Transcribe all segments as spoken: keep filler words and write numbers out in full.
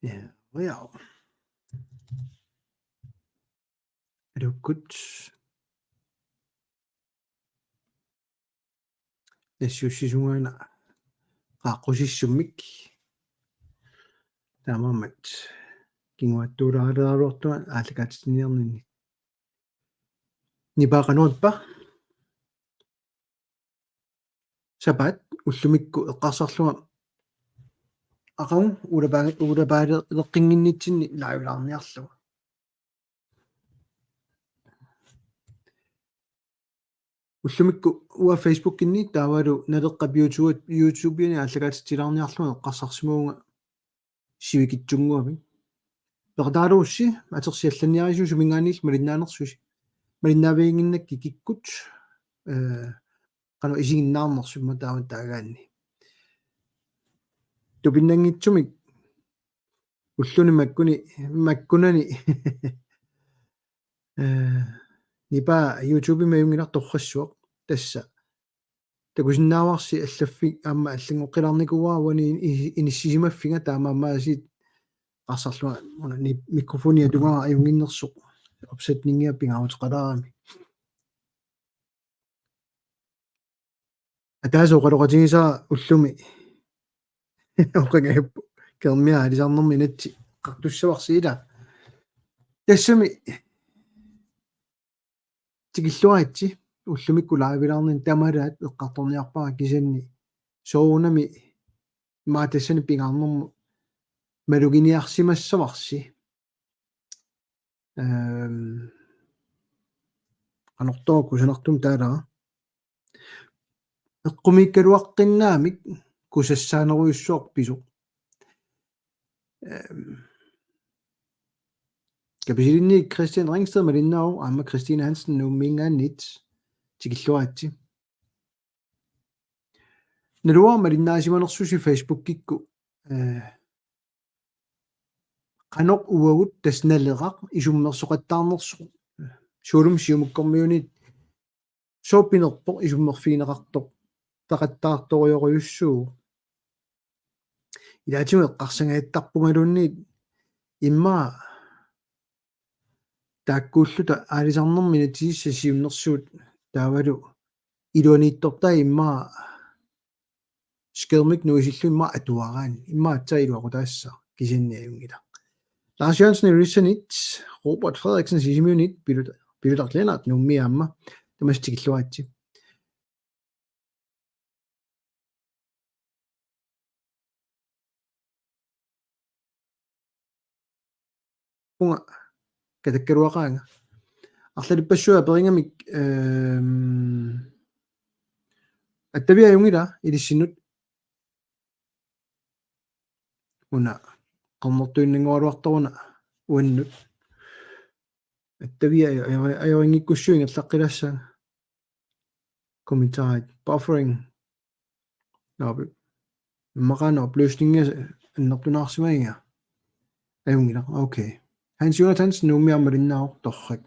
Ja, ja. Aluukkut. Nassuiassasugut una qaaqqusissummik. Taamaammat kinguaattuulaaraluartunga aallakaatitsiniarninni. Nipaa qanoq ippa? Sapaat ullumikkut eqqarsarlunga aqagu ulapaa-, ulapaaleqqinnginnitsinni livelaarniarlugu. Ullumikkut uanga Facebookinni taavalu Naleqqap YouTube, YouTubeni aallakaatitsilaarniarlunga eqqarsarsimavunga sivikitsunnguamik. Peqataaruussi atersiallanniarisiuk suminngaanniillu malinnaanersusi. Malinnaaviginnginnakkit kikkut, eh, qanoq isiginnaarnersut immaqa taama taagaanni. Tupinnanngitsumik ulluni makkuni, makkunani, eh, nipaa YouTubemi ajunngilaq torrassuaq tassa. Takusinnaavarsi allaffik aamma allanngoqqilaarnikuuara uani i-, inissisimaffiga taamaammat aasiit eqqarsarlunga una ni-, mikrofoni atugara ajunnginnersoq opsætningia pingaaruteqalaarami. Ataaseq oqaloqatigisara ullumi. Oqanngippoq. Kermia aalisarnermi inatsit eqqartussavarsi ila. Tassami tikilluaritsi ullumikkut livelaarninni tamalaat eqqartorniarpara kisianni soorunami immaqa tassani pingaarnermut maluginiarsimassavarsi. Ehm, qanortoq kusanartumik taalaga. Eqqumiikkaluaqqinnaamik kusassaanerujussuaq pisoq. Ehm, Kapisilinni Christian Ringsted malinnaavoq aamma Christine Hansen Nuummiingaanniit tikilluaritsi. Naluara malinnaasimanersusi Facebookikkut, eh, qanoq uagut tassa Naleraq isummersoqattaarnersoq. Soorlumi Siumukkormiunit sooq pinerpoq isummerfigineqartoq, -taqattaartorujorujussuuvoq. Ilaatigut eqqarsangajattarpungaluunniit immaqa taakkuulluta aalisarnermi inatsisissaq siunnersuut taavalu iluaniittortai immaqa skærmik nuisillugu immaqa atuaraanni immaqa aatsaat iluaqutaassaaq kisianni ajunngilaq. Lars Jørgensen Ilulissaniit, Robert Frederiksen Sisimiuniit, pilut-, pilutaq Lennart Nuummi aamma tamassi tikilluaritsi. Uunga katakkaluaqaanga. Arlalippassuit aperigamik, ehm, attaviaq ajunngilaq ilissinnut. Una qernertuinnanngoraluartoruna uannut. Attaviaq ajo-, ajo-, ajoriinngikkussiuk ingerlaqqilaassaanga. Kommentarit. Buffering. Nå, immaqa una opløsningia annertunaarsimagiga. Ajunngilaq. Okay. Hans Jonathansen Nuummi aamma malinnaavoq torrak.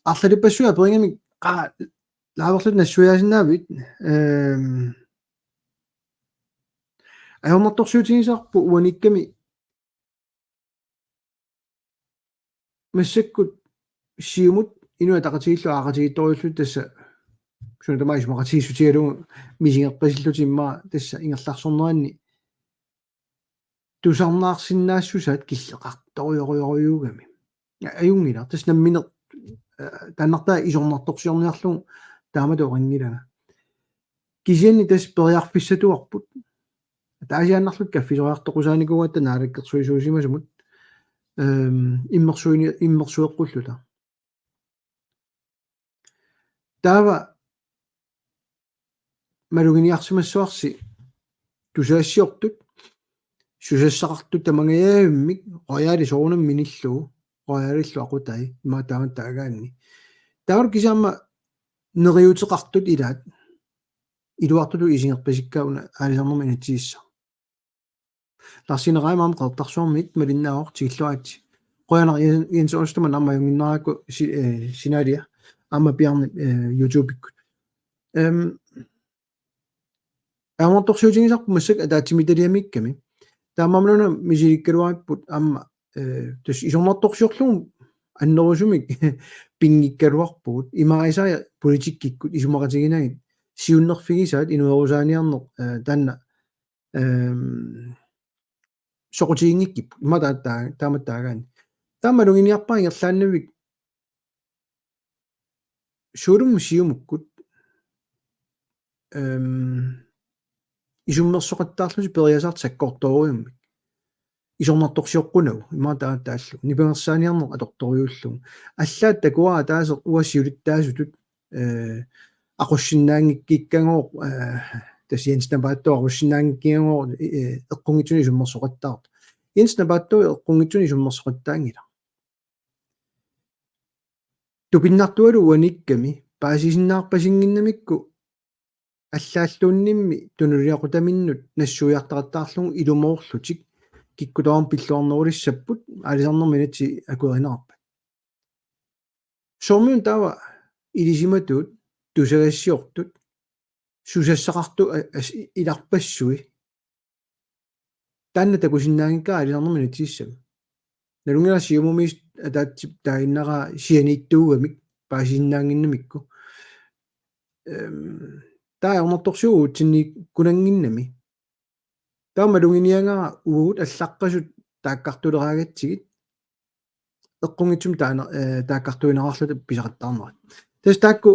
Arlalippassuit aperigamik qaa laaverluta nassuiaasinnaavit. Ehm, ajornartorsiutigisarput uanikkami massakkut Siumut Inuit Ataqatigiillu aaqatigiittorujussuullutik tassa suna tamaat isumaqatigiissutigalugu misigerpasillutik immaqa tassa ingerlaarsorneranni tusarnaarsinnaassusaat killeqartorujorujorujuugami. Ajunngilaq tassa nammineq, eh, taannartaa isornartorsiorniarlugu taamatut oqanngilanga. Kisianni tassa periarfissatuarput. Ataasiaannarluta kaffisoriartoqqusaanikuugatta naalakkersuisuusimasumut, ehm, immersuini-, immersueqqulluta. Taava maluginiarsimassavarsi tusagassiortut, susassaqartut tamangajavimmik, Royali soorunami minillugu, Royalillu aqutai, immaqa taama taagaanni. Taavalu kisianni aamma neriuuteqartut ilaat, iluartutut isigerpasikkaat una aalisarnermi inatsisissaq. Lars Sinerheim aamma Qeqertarsuarmiit malinnaavoq tikilluaritsi. Qujanaq Jens, Jens Ostermann aamma ajunnginnaraakku si-, eh, Sinalia aamma Bjarne, eh, YouTube-ikkut. Ehm, ajornartorsiutigisarput massakkut ataatsimiititaliamiikkami. Taamaammat una misilikkaluaripput aamma, eh, tassa isornartorsiorlugu annerusumik pinngikkaluarpugut. Imaarisai politikkikkut isumaqatiginagit siunnerfigisaat inuerusaaniarneq, eh, taanna, ehm, soqutiginngikkipput. Ima taa-, taa-, taamatut taagaanni. Taamalu maluginiarpara ingerlaannavik Suurimmi Siumukkut, ehm, isummersoqattaarlutik periasaartut sakkortoorujummik. Isornartorsioqqunagu, ima taa-, taallugu. Nipangersaaniarneq atortorujuullugu. Allaat takuara ataaseq uanga siulittaasutut, eh, aqussinnaanngikkigagooq, eh, tassa Jens Napaattooq aqussinnaanngikkigagooq, eh, eqqunngitsunik isummersoqattaartoq. Jens Napaattooq eqqunngitsunik isummersoqattaanngilaq. Tupinnartualu uaniikkami paasisinnaarpasinnginnamikku allaalluunniimmi tunuliaqutaminnut nassuiartaqattaarlugu ilumoorlutik kikkut tamarmik pilluarnerulissapput aalisarnermi inatsit akuerineqarpat. Soormiuna taava ilisimatuut tusagassiortut susassaqartut a-, as-, ilarpassui. Taanna takusinnaanngikkaat aalisarnermi inatsisissami. Nalunngilara Siumumiit ataatsip taaginnaraa sianiittuugamik paasisinnaannginnamikku. Ehm, taava ajornartorsiut uatsinniikkunannginnami. Taava maluginiagara uagut allaqqasut taakkartuleraagatsigit eqqunngitsumik taana, eh, taakkartuinnarluta pisaqattaarnerat. Tassa taakku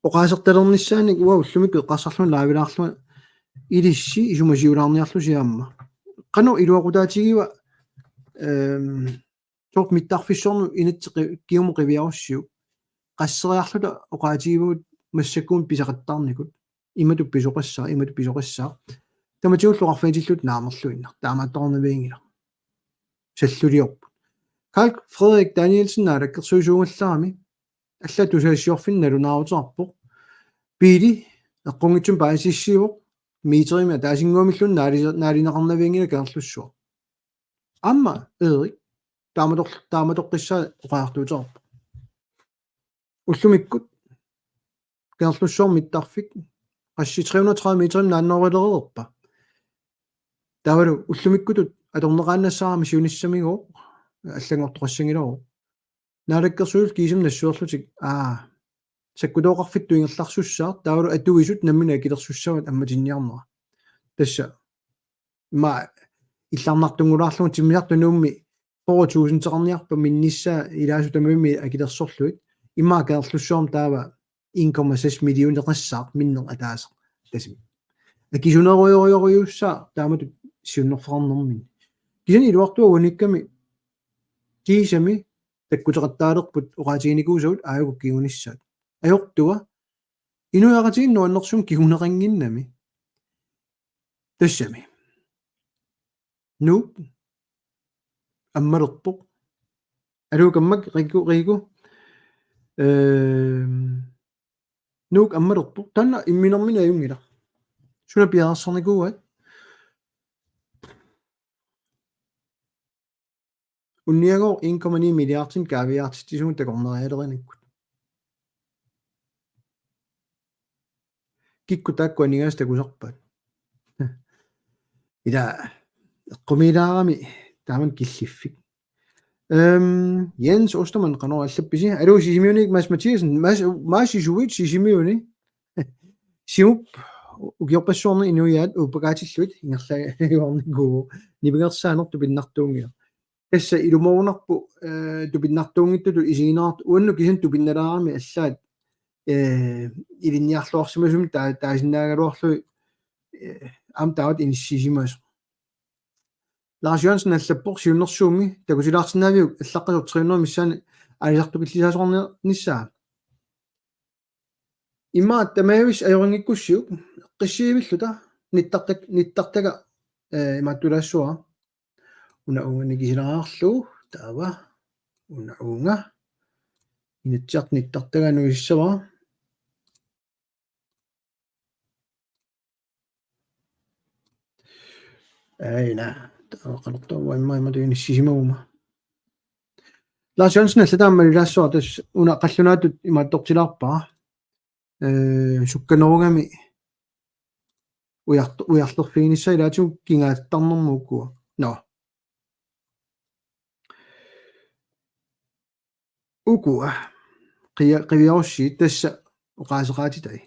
oqaasertalernissaannik uanga ullumikkut eqqarsarlunga live-ilaarlunga ilissi isumasiulaarniarlusi aamma. Qanoq iluaqutaatigiva, ehm, soorlu mittarfissuarnut inatsit qi-, kingumut qiviarussiuk. Qasseriarluta oqaatigivagut massakkumut pisaqattaarnikut. Imatut pisoqassaaq, imatut pisoqassaaq. Tamatigullu oqarfigitilluta naamerluinnaq, taamaattoqarnavianngilaq. Salluliorput. Carl Frederik Danielsen naalakkersuisuugallarami. Allaat tusagassiorfinnut nalunaaruteqarpoq. Pele eqqunngitsumik paasissutissiivoq. Meterimi ataasinnguamilluunniit naali-, naalineqarnavianngilaq Kangerlussuaq. Aamma Erik taamator-, taamatoqqissaa oqariartuuteqarpoq. Ullumikkut Kangerlussuarmi mittarfik qassit tre hundrede tredive meterimik naannoorilereerpa. Taavalu ullumikkutut atorneqaannassaaq aamma siunissamigooq allanngortoqassanngilagut. Naalakkersuisut kiisami nassuerlutik, aa, sakkutooqarfittut ingerlasussaaq, taavalu atuisut nammineq akilersussavat ammatinniarnera. Tassa ima illarnartunngulaarlugu timmisartoq Nuummi fyrre tusindeqarniarpat minnissaa ilaasut tamarmik akilersorlugit, ima Kangerlussuarmi taava en komma seks millioneqassaaq minneq ataaseq. Tassami. Akisunerujorujorujussuussaaq taamatut siunnerfeqarnerminni. Kisianni iluartua uaniikkami kiisami takkuteqattaalerput oqaatiginikuusagut aajuku kingunissaat. Ajortua inuiaqatigiinni nuannersumik kinguneqannginnami. Tassami. Nuuk ammalerpoq. Aluu kammak, Riku, Riku. Ehm, Nuuk ammalerpoq. Taanna imminermini ajunngilaq. Suna piareersarnikuuaat? Unniagooq en komma ni milliardinik kaaviiaartitsisugut takornarialerineqarnikkut. Kikkut taakku aningaasat takusarpaat? Ila eqqumiilaarami taamanna killiffik. Ehm, Jens Ostermann, qanoq allappisi? Aluu, Sisimiuni Mads Mathiassen, Mads, Mads isuit Sisimiuni. Siumup ukiorpassuarni inuiaat uuppakaatillutik ingerlajuarnikuuvoq, nipangersaaneq tupinnartuunngilaq. Tassa ilumoorunarpoq, eh, tupinnartuunngitsutut isigineqartut, uannut kisianni tupinnalaarami allaat, eh, ilinniarluarsimasumik taa-, taasinnaagaluarlugit, eh, aamma taamatut inissisimasoq. Lars Jørgensen allappoq: Siunnersuummi takutilaarsinnaaviuk allaqqasoq tre hundrede missaani aalisartukillisaasoqarnissaa? Ima tamaavisa ajunngikkussiuk, eqqissivilluta nittartak-, nittartagaq, eh, imaattulaassuara. Una uunga nikisilaarlugu, taava una uunga. Inatsisartut nittartagaq nuissavara. Aina, taava qanortoq uanga imma ima tuinissisimaguma. Lars Jørgensen allataa aamma ilaassuaq tassa una qallunaatut imaattortilaarpara. Eh, sukkanerugami Ujartu-, ujarlerfiginissaq ilaatigut kingaattarnermut ukua. Nå. Ukua. Qia-, qiviarussi tassa oqaaseqaatitai.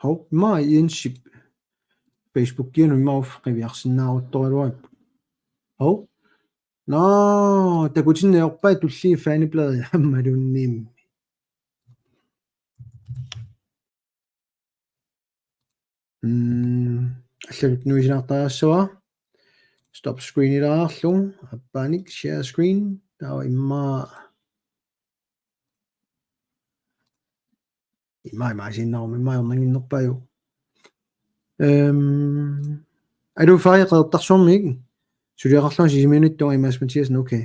Hov, immaqa Jensip Facebookianut immaqa uffa qiviarsinnaaruttoraluarpoq. Hov. Nå, takutinneq ajorpai tullia fanebladi aammalunniimmi. Mm, allanut nuisinaartariassavara. Stop screenilaareerlugu, appaanik share screen, taava immaqa, immaqa imaasiinnaruma, immaqa ajornannginnerpaajuvoq. Øhm, aluu Fari Qeqertarsuarmik, suliaqarlunga Sisimiuniittunga Mads Mathiassen, okay.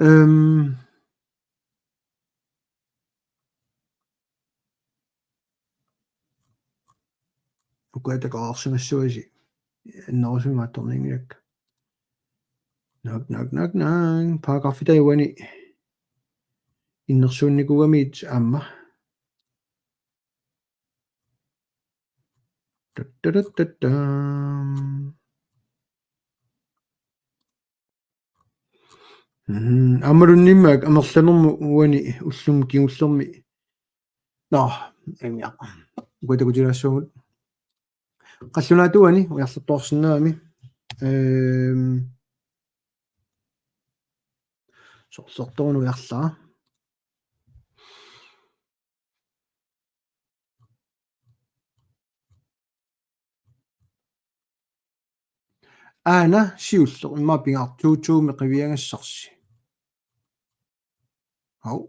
Øhm, Ukua takoreersimassuasi. Annerusumik attornianngilakka. Nak, nak, nak, nak. Paragraffitai uani innersuunnikuugamigit aamma. Tattatattatam. Mhm, aammalunniimmi amerlanermut uani ullumi kingullermi. Nå, emiaq. Ukua takutilaassuagut. Qallunaatuani ujarlertoqarsinnaagami. Øhm, sorlertoruna ujarlera. Aana siulleq immaqa pingaartumik qiviagassarsi. Hov.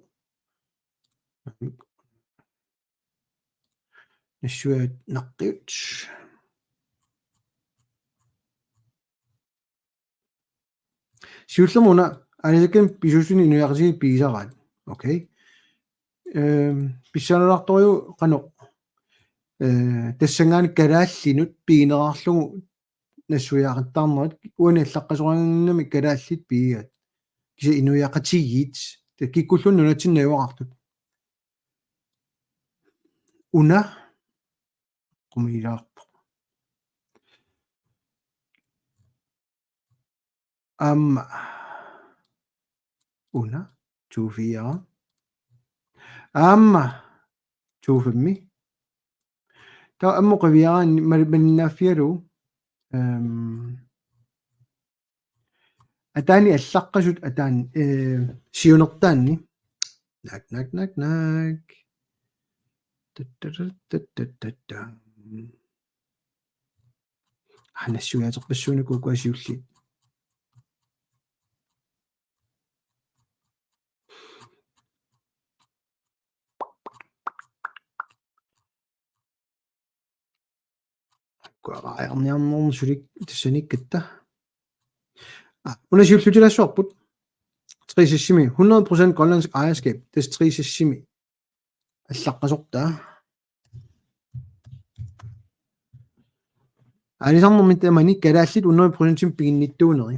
Nassuiaat naqqiut. Siullermik una aalisakkanik pisuussuni inuiaqatigiit pigisaraat. Okay. Øhm, pissanganartorujuk qanoq. Øh, tassanngaanniit kalaallinut piginerarlugu nassuiaqattaarnerit uani allaqqasoraangamik kalaallit pigigaat. Kisianni inuiaqatigiit, taava kikkulluunniit nunatsinni najugaqartut. Una qumilaarpoq. Aamma. Una, to fire. Aamma, to fem. Taava ammut qiviaraanni mal-, malinnaaffigalugu. Øhm, ataani allaqqasut ataani, øh, siunertaanni. Nak, nak, nak, nak. Tattatatatatatam. Aa, nassuiaaterpassuunikut ukua siulliit. Ukua aarniarnermi sulik tassaniikkatta. Aa, una siullutilaassuarput. Tre seks-imi, hundrede procent grønlandsk ejerskab. Tassa tre seks-imi allaqqasortaa. Aalisarnermi tamani kalaallit hundrede procentimik piginnittuuneri.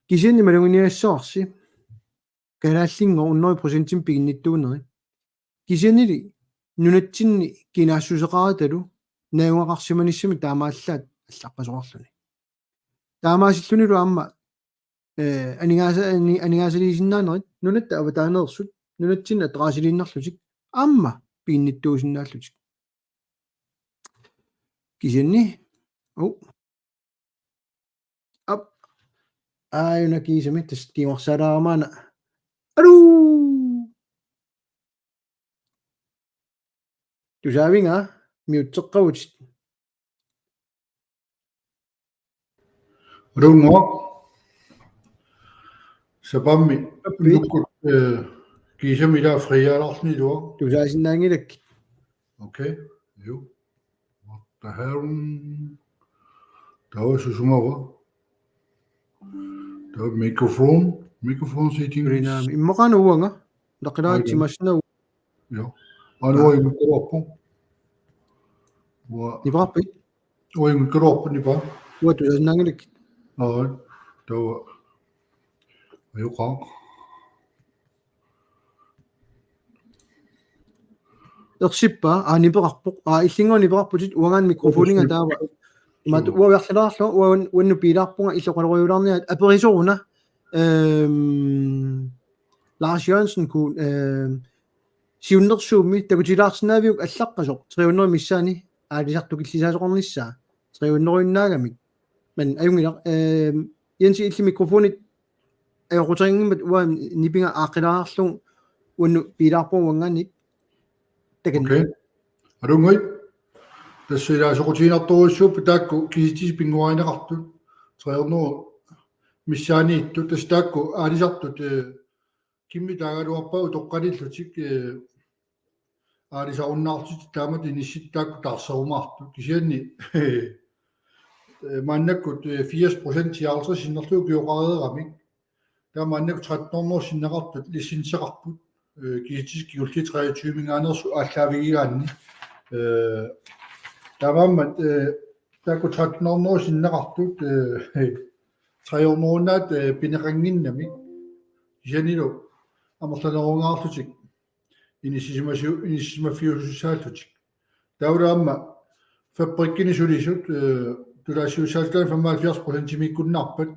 Kisianni maluginiagassavarsi kalaallinngooq hundrede procentimik piginnittuuneri. Kisiannili nunatsinni kinaassuseqaratalu najugaqarsimanissamik taamaallaat allaqqasoqarluni. Taamaasillunilu aamma, øh, aningaasa-, ani-, aningaasaliisinnaanerit, nunatta avataaneersut, nunatsinni adressiliinnarlutik, aamma piginnittuusinnaallutik. Kisianni, oh. Aap. Aajuna kiisami tassa kinguarsaalaarama una. Aluu! Tusaavinnga, miutseqqavutit. Aluu, nå. Sapaammi. Aappi. Nukkut, øh, kiisami ilaa friaalaarluni ilua. Tusaasinnaanngilakkit. Okay. Jo. What the hell? Taava susumava? Taava microphone, microphone settings. Rinaami. Immaqaana uanga. Laqilaa. Ai, timassina u-, ja. Aana. Aa. Uanga imikkaluarpoq. Uanga. Nipaarpit? Uanga imikkaluarpoq nipaa. Uanga tusaasinnaanngilakkit. Aa. Taava. Ajoqaaq. Ersippaa, aa, nipeqarpoq. Aa, illinngua nipeqarputit, uangaana mikrofoniga taava. Imaattoq uanga ujarlalaarlugu, uan-, uannut piilaarpunga illoqarujulaarniaat aperisoruna. Ehm, Lars Jørgensen ku-, ehm, siunnersuummi takutilaarsinnaaviuk allaqqasoq, tre hundrede missaani aalisartukillisaasoqarnissaa, tre hundrede-innaagamik. Men ajunngilaq, ehm, Jensi illit mikrofonit ajoquteqanngimmat uanga nipiga aaqqilaarlugu uannut piilaarpunga uanngaanniit takanna. Okay. Alunnguit. Tassa ilaa soqutiginartorujussuupput taakku kisitsisit pinnguarineqartut. Tre hundrede missaaniittut. Tassa taakku aalisartut, eh, kimmi taagaluarpaa utoqqalillutik, eh, aalisarunnaarlutik taamatut inissittut taakku taarserumaartut. Kisianni, eh, maannakkut, eh, firs procent tiaarlser sinnerlugu ukioqareeramik. Taava maannakkut tretten hundrede sinneqartut licenseqarput. Eh, kisitsisit kingulliit treogtyve-minngaanneersut aallaavigigaanni. Eh, taamaammat, eh, taakku tretten hundrede sinneqartut, eh, tre hundrede-innaat, eh, pineqannginnamik. Kisiannili amerlanerungaarlutik. Inissisimasiu-, inissisimaffiusussaallutik. Taavalu aamma fabrikkini sulisut, eh, tulaassuussaatitaani femoghalvfjerds procentimiikkunnaarpat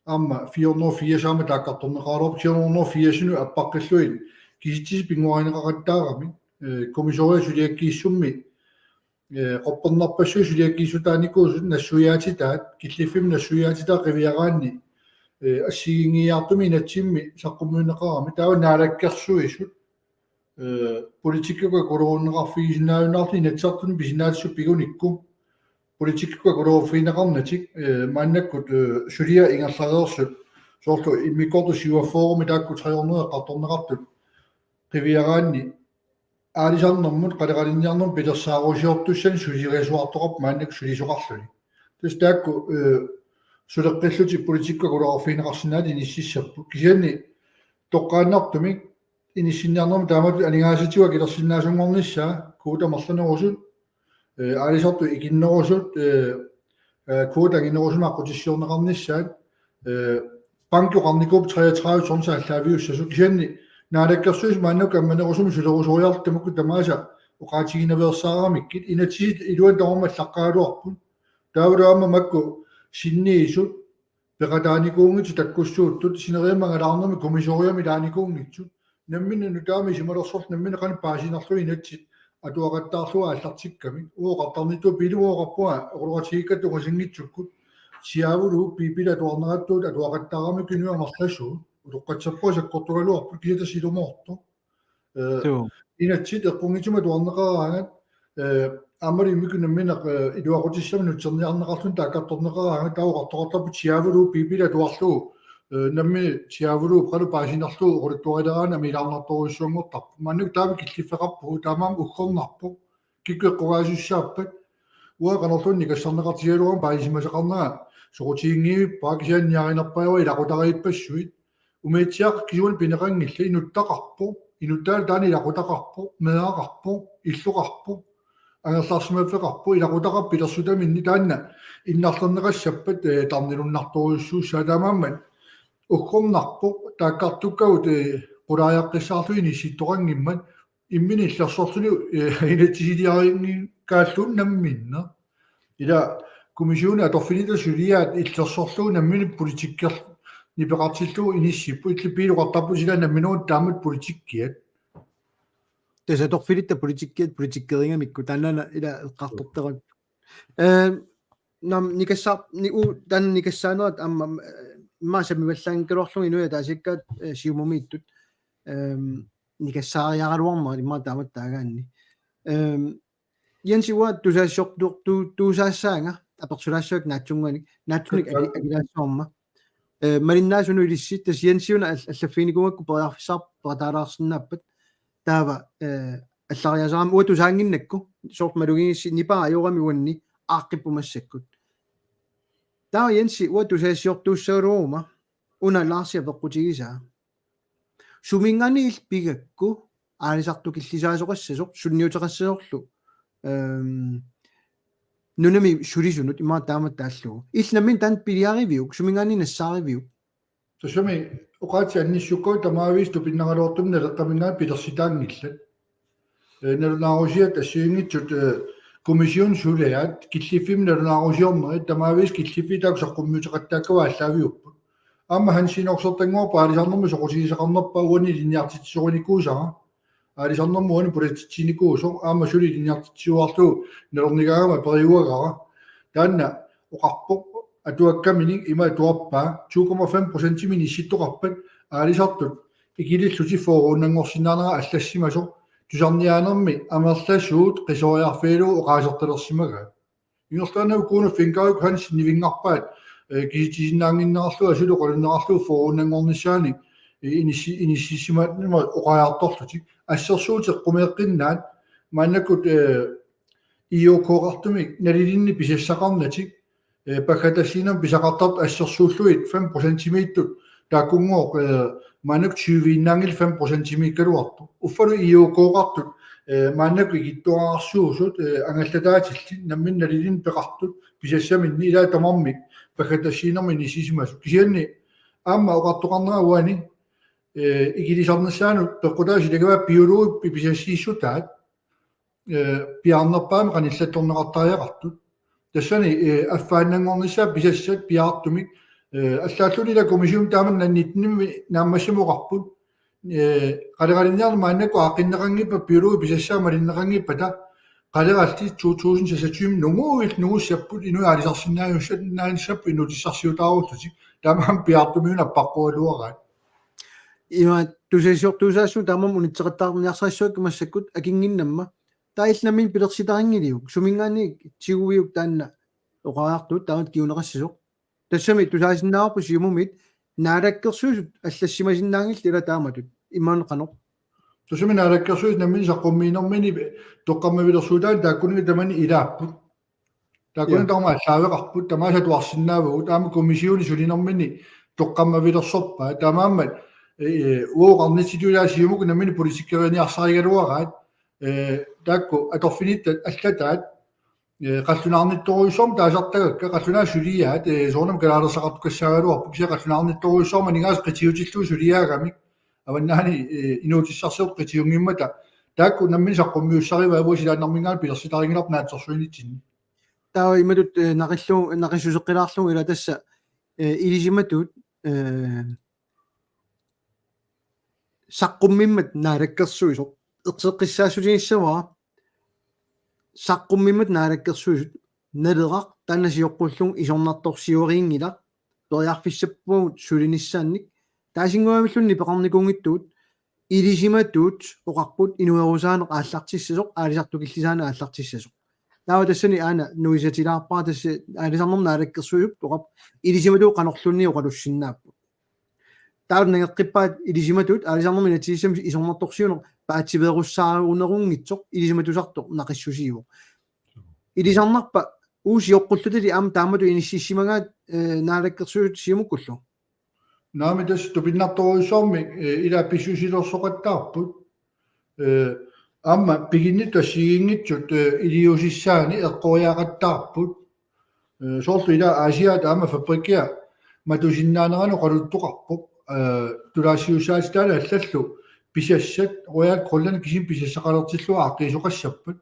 aamma fire hundrede og firs aamma taakkartorneqaraluarpoq, fire hundrede og firsinut appaqqillugit kisitsisit pinnguarineqaqattaarami, eh, kommissoriat suliakkiissummi, eh, quppernerpassuit suliakkiissutaanikuusut nassuiaatitaat, killiffimmi nassuiaatitaat qiviaraanni, eh, assigiinngiiaartumik inatsimmi saqqummiunneqarami, taava naalakkersuisut, eh, politikkikkut akulerunneqarfigisinnaajunnaarlutik Inatsisartuni pisinaatissut pigunikku. Politikkikkut akuleruffigineqarnatik, eh, maannakkut, eh, suliat ingerlareersut. Soorlu immikkoortut syvogfyrremi taakku tre hundrede eqqartorneqartut. Qiviaraanni aalisarnermut qaleqalinniarnermut pilersaarusiortussanik suliarisuartoqarpoq maannakkut sulisoqarluni. Tassa taakku, eh, suleqqillutik politikkikkut akuleruffigineqarsinnaanatik inississapput. Kisianni toqqaannartumik inissinniarnermut taamatut aningaasatigut akilersinnaasunngornissaa, kvotit amerlanerusut, eh, aalisartut ikinnerusut, eh, eh, kvotit anginerusumik aqqutissiorneqarnissaat, eh, banki oqarnikuupput treogtredive tonser aallaaviussasoq, kisianni naalakkersuisut maannakkut ammanerusumik sulerusoriarlutik tamakku tamaasa oqaatiginaveersaaramikkit, inatsisit iluanni tamarmik allaqqagaluarput. Taavalu aamma makku sinniisut peqataanikuunngitsut takkussuuttut, sineriammi angalaarnermi kommissoriamik ilaanikuunngitsut, namminneq nutaamik isumalersorlutik namminneq qanoq paasinerlugit inatsit atuaqattaarlugit aallartikkamik. Uagut oqartarnittut Pele oqarpunga oqaloqatigiikkatta tungasinngitsukkut, siaavuluup Pele atuarnerattuut atuaqattaaramikkit inuit amerlasuut, utoqqatsappat sakkortugaluarput, kisianni tassa ilumoortoq. Eh, Suu. Inatsit eqqunngitsumik atuarneqaraangat, eh, aammalu immikkut namminneq, eh, iluaqutissamik nutserniarneqarluni taakkartorneqaraangat, taava oqartoqartarput siaavuluup Pele atuarlugu, eh, nammineq siaavuluup qanoq paasinerlugu oqaluttuarileraanni amiilaarnartorujussuanngortarpoq. Maannakkut taama killiffeqarpugut, taamaammat uggornarpoq. Kikkut eqqugaasussaapput? Uanga qanorluunniit nikassarneqartigigaluaruma paasisimasaqarnanga, soqutiginngivippa, kisianni niarinerpaavoq ilaqutariippassuit. Umiatsiaq kisianni pineqanngillat, inuttaqarpoq, inuttaalu taanna ilaqutaqarpoq, meeraqarpoq, illoqarpoq, angerlarsimaffeqarpoq, ilaqutaqarpoq pilersutaminni, taanna innarlerneqassappat, eh, tarnilunnartorujussuussaaq, taamaammat uggornarpoq, taakkartukkagut, eh, qulaajaqqissaarlugit inissittoqanngimmat, imminut illersorluni, eh, inatsisiliarinngikkaalluunniit namminneq. Ila kommissionip atorfinitta suliaat illersorlugu namminneq politikki-, nipeqartillugu inissipput, illit Pele oqartarput sila nammineq taamatut politikkiat. Tassa atorfilitta politikkiat, politikkerigamikku, taanna ila eqqartortarput. Eh, nam nikassaa-, ni-, u-, taanna nikassaanerat aamma, eh, immaqa sammivallaanngikkaluarlugu inuiaat ataasiakkaat, eh, Siumumiittut. Ehm, nikassaariaraluarnerat immaqa taamatut taagaanni. Ehm, Jensi, uanga tusagassiortu-, tu-, tuusaassaanga apersulaassavakka naatsunnguanik, naatsunik aki-, Kakkaak. Akilaassavara. Eh, malinnaasunut ilissi, tassa Jensi una all-, allaffiginikuugakku periarfissaqarpoq peqataalaarsinnaappat. Taava, eh, allariaasarama uanga tusaannginnakku, soorlu malugigissi nipa ajorami uanni aaqqippoq massakkut. Taava Jensi, uanga tusagassiortuussagaluaruma, una Larsi apeqqutigisaa. Suminngaanniit illit pigakku aalisartukillisaasoqassasoq, sunniuteqassasorlu, ehm, nunami sulisunut, immaqa taamatut taallugu. Illit nammineq taanna piliariviuk, suminngaanniit nassaariviuk? Tassami oqaatsit annissukkavut tamaavisa tupinnaraluartumik Naleqqaminngaanniit pilersitaanngillat. Eh, nalunaarusiat assigiinngitsut, eh, kommission suliaat killiffimmi nalunaarusiornerit tamaavisa killiffiit taakku saqqummiuteqattaakkavut aallaaviupput. Aamma Hansi inorsertannguarput aalisarnermut soqutigisaqarnerpaaq uani ilinniartitsisorinikuusara. Aalisarnermut uani pulatsitsinikuusoq aamma suli ilinniartitsiuarlugu nalornigaangama periuagara. Taanna oqarpoq atuakkaminik ima atuarpaa to komma fem procentimik inissittoqarpat aalisartut ikilillutik fyrreunnanngorsinnaanera allassimasoq tusarniaanermi amerlasuut qisoriarfigalugu oqaasertalersimagaat. Ingerlaannaq Kuno Finkauik Hans nivinngarpaat, eh, kisitsisinnaannginnerarlugu asuli oqalunnerarlugu fyrreunnanngornissaanik, eh, inissi-, inississimaanera oqariartorlutik. Assersuut eqqumeeqqinnaat maannakkut, eh, I O K-qartumik nalilinnik pisassaqarnatik, eh, paggatassiinermik pisaqartartut assersuullugit fem procentimiittut taakkunngooq, eh, maannakkut tyveinnaanngillat fem procentimiikkaluartut. Uffalu I O K-qartut, eh, maannakkut ikittuararsuusut, eh, angallataatillit, namminneq nalilinnik peqartut, pisassaminnik ilaa tamarmik, paggatassiinermik inissisimasut. Kisianni aamma oqartoqarnera uani, eh, ikilisarnissaanut peqqutaasut ilagivaa biologit pi-, pisassiissutaat, eh, piaarnerpaamik qanillattorneqartariaqartut. Tassani, eh, affaannanngornissaat pisassat piaartumik, eh, allaalluunniit ila kommissionimi taama nitten-imi naammassimavoq oqarput. Eh, qaleralinniarneq maannakkut aaqqinneqanngippat biologit pisassaat malinneqanngippata qalerallit to tusind seksogtyve nunguit nungussapput inuit aalisarsinnaajussat naanissappu inuutissarsiutaarullutik. Taamaammat piaartumiuna appaqqoraluaraat. Ima tusagassiortuusaassuugut taamaammat unitseqattaarniarsarissavakka massakkut akinnginnamma. Taava illit nammineq pilersitarinngilagut. Suminngaanniit tiguiuk taanna oqariartuut taamatut kinguneqassasoq. Tassami tusaasinnaavarput Siumumit naalakkersuisut allassimasinnaanngillat ila taamatut. Imaanneq qanoq. Tassami naalakkersuisut nammineq saqqummiinermini toqqammavilersuutaanni taakkunani tamani ilaapput. Taakkunani Ja. taama aallaaveqarput, tamaasa atuarsinnaavagut, aamma kommissioni sulinermini toqqammavilersorpaa. Taamaammat, eh, eh, uoqarnitsitut ilaa Siumukkut nammineq politikkeriniarsarigaluaraat, eh, taakku atorfinittat allataat, eh, qallunaarnittorujussuarmik taasartagakka, qallunaat suliaat, eh, soorunami kalaalersaqartukassaagaluarput, kisianni qallunaarnittorujussuarmik aningaasat qitiutillugu suliaagamik, avannaani, eh, inuutissarsiortut qitiunngimmata, taakku nammineq saqqummiussarivaat uanga silaannarminngaanniit pilersitarinngilarput naatsorsuinitsinni. Taava imatut, eh, naqillu-, naqissuseqqilaarlugu ila tassa, eh, ilisimatut, eh, saqqummimmat naalakkersuisoq. Erseqqissaassutigissaguara saqqummimmat naalakkersuisut Naleraq taanna sioqqullugu isornartorsiuariinngilaq periarfissappugut sulinissaannik. Taasinnguamilluunniit peqarnikuunngitsugut ilisimatuut oqarput inuerusaaneq aallartissasoq, aalisartut killisaaneq aallartissasoq. Taava tassani aana nuisatilaarpara tassa aalisarnermut naalakkersuisup oqarput ilisimatuut qanorluunniit oqalussinnaapput. Taava nangeqqippaat ilisimatuut aalisarnermut inatsisissami isornartorsiuineq paatsiveerussaarunerunngitsoq ilisimatusartoq naqissusiivoq. Ilisarnarpa uagut sioqqullutali aamma taamatut inississimagaat, eh, naalakkersuisut Siumukkullu? Naamik, tassa tupinnartorujussuarmik, eh, ila pissusilersoqattaarput. Eh, aamma piginnittut assigiinngitsut, eh, iliuusissaanni eqqoriaqattaarput. Eh, soorlu ila Aasiaat aamma fabrikkia matusinnaaneranut oqaluttoqarpoq. Eh, tulaassuussaatitaaneq allallu pisassat Royal Greenland kisimik pisassaqalertillugu aaqqiisoqassappat.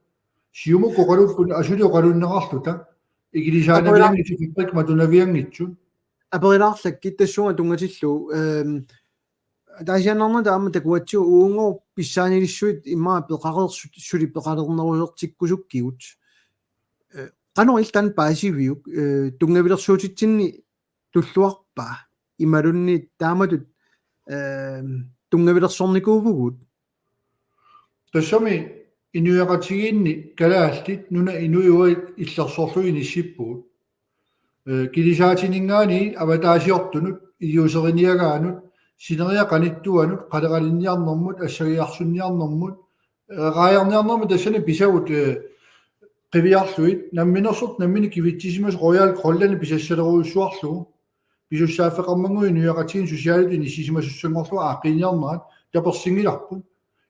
Siumukkut oqaluupput asuli oqalunneqarluta ikilisaanavianngitsut, fabrikkit matunavianngitsut. Aperilaarlakkit tassunga tunngatillugu, ehm, ataasiaannarnata aamma takuatsigu uunngooq pissaanilissuit immaqa peqareersut suli peqalernerulertikkusukkigut. Eh, qanoq illit taanna paasiviuk, eh, tunngavilersuutitsinni tulluarpa imaluunniit taamatut, ehm, tunngavilersornikuuvugut? Tassami inuiaqatigiinni kalaallit nunap inui uagut illersorlugit inissippugut. Eh, kilisaatininngaanniit avataasiortunut, iliuuseriniagaanut, sineriak qanittuanut, qaleralinniarnermut, assagiarsunniarnermut, eh, raajarniarnermut tassani pisagut, eh, qiviarlugit, namminersortut namminneq kivitsisimasut Royal Greenlandip pisassalerujussuarlugu, pisussaaffeqarmannguit inuiaqatigiinni susiaalit inissisimasussanngorlugit aaqqiiniarnerat tapersinngilarput.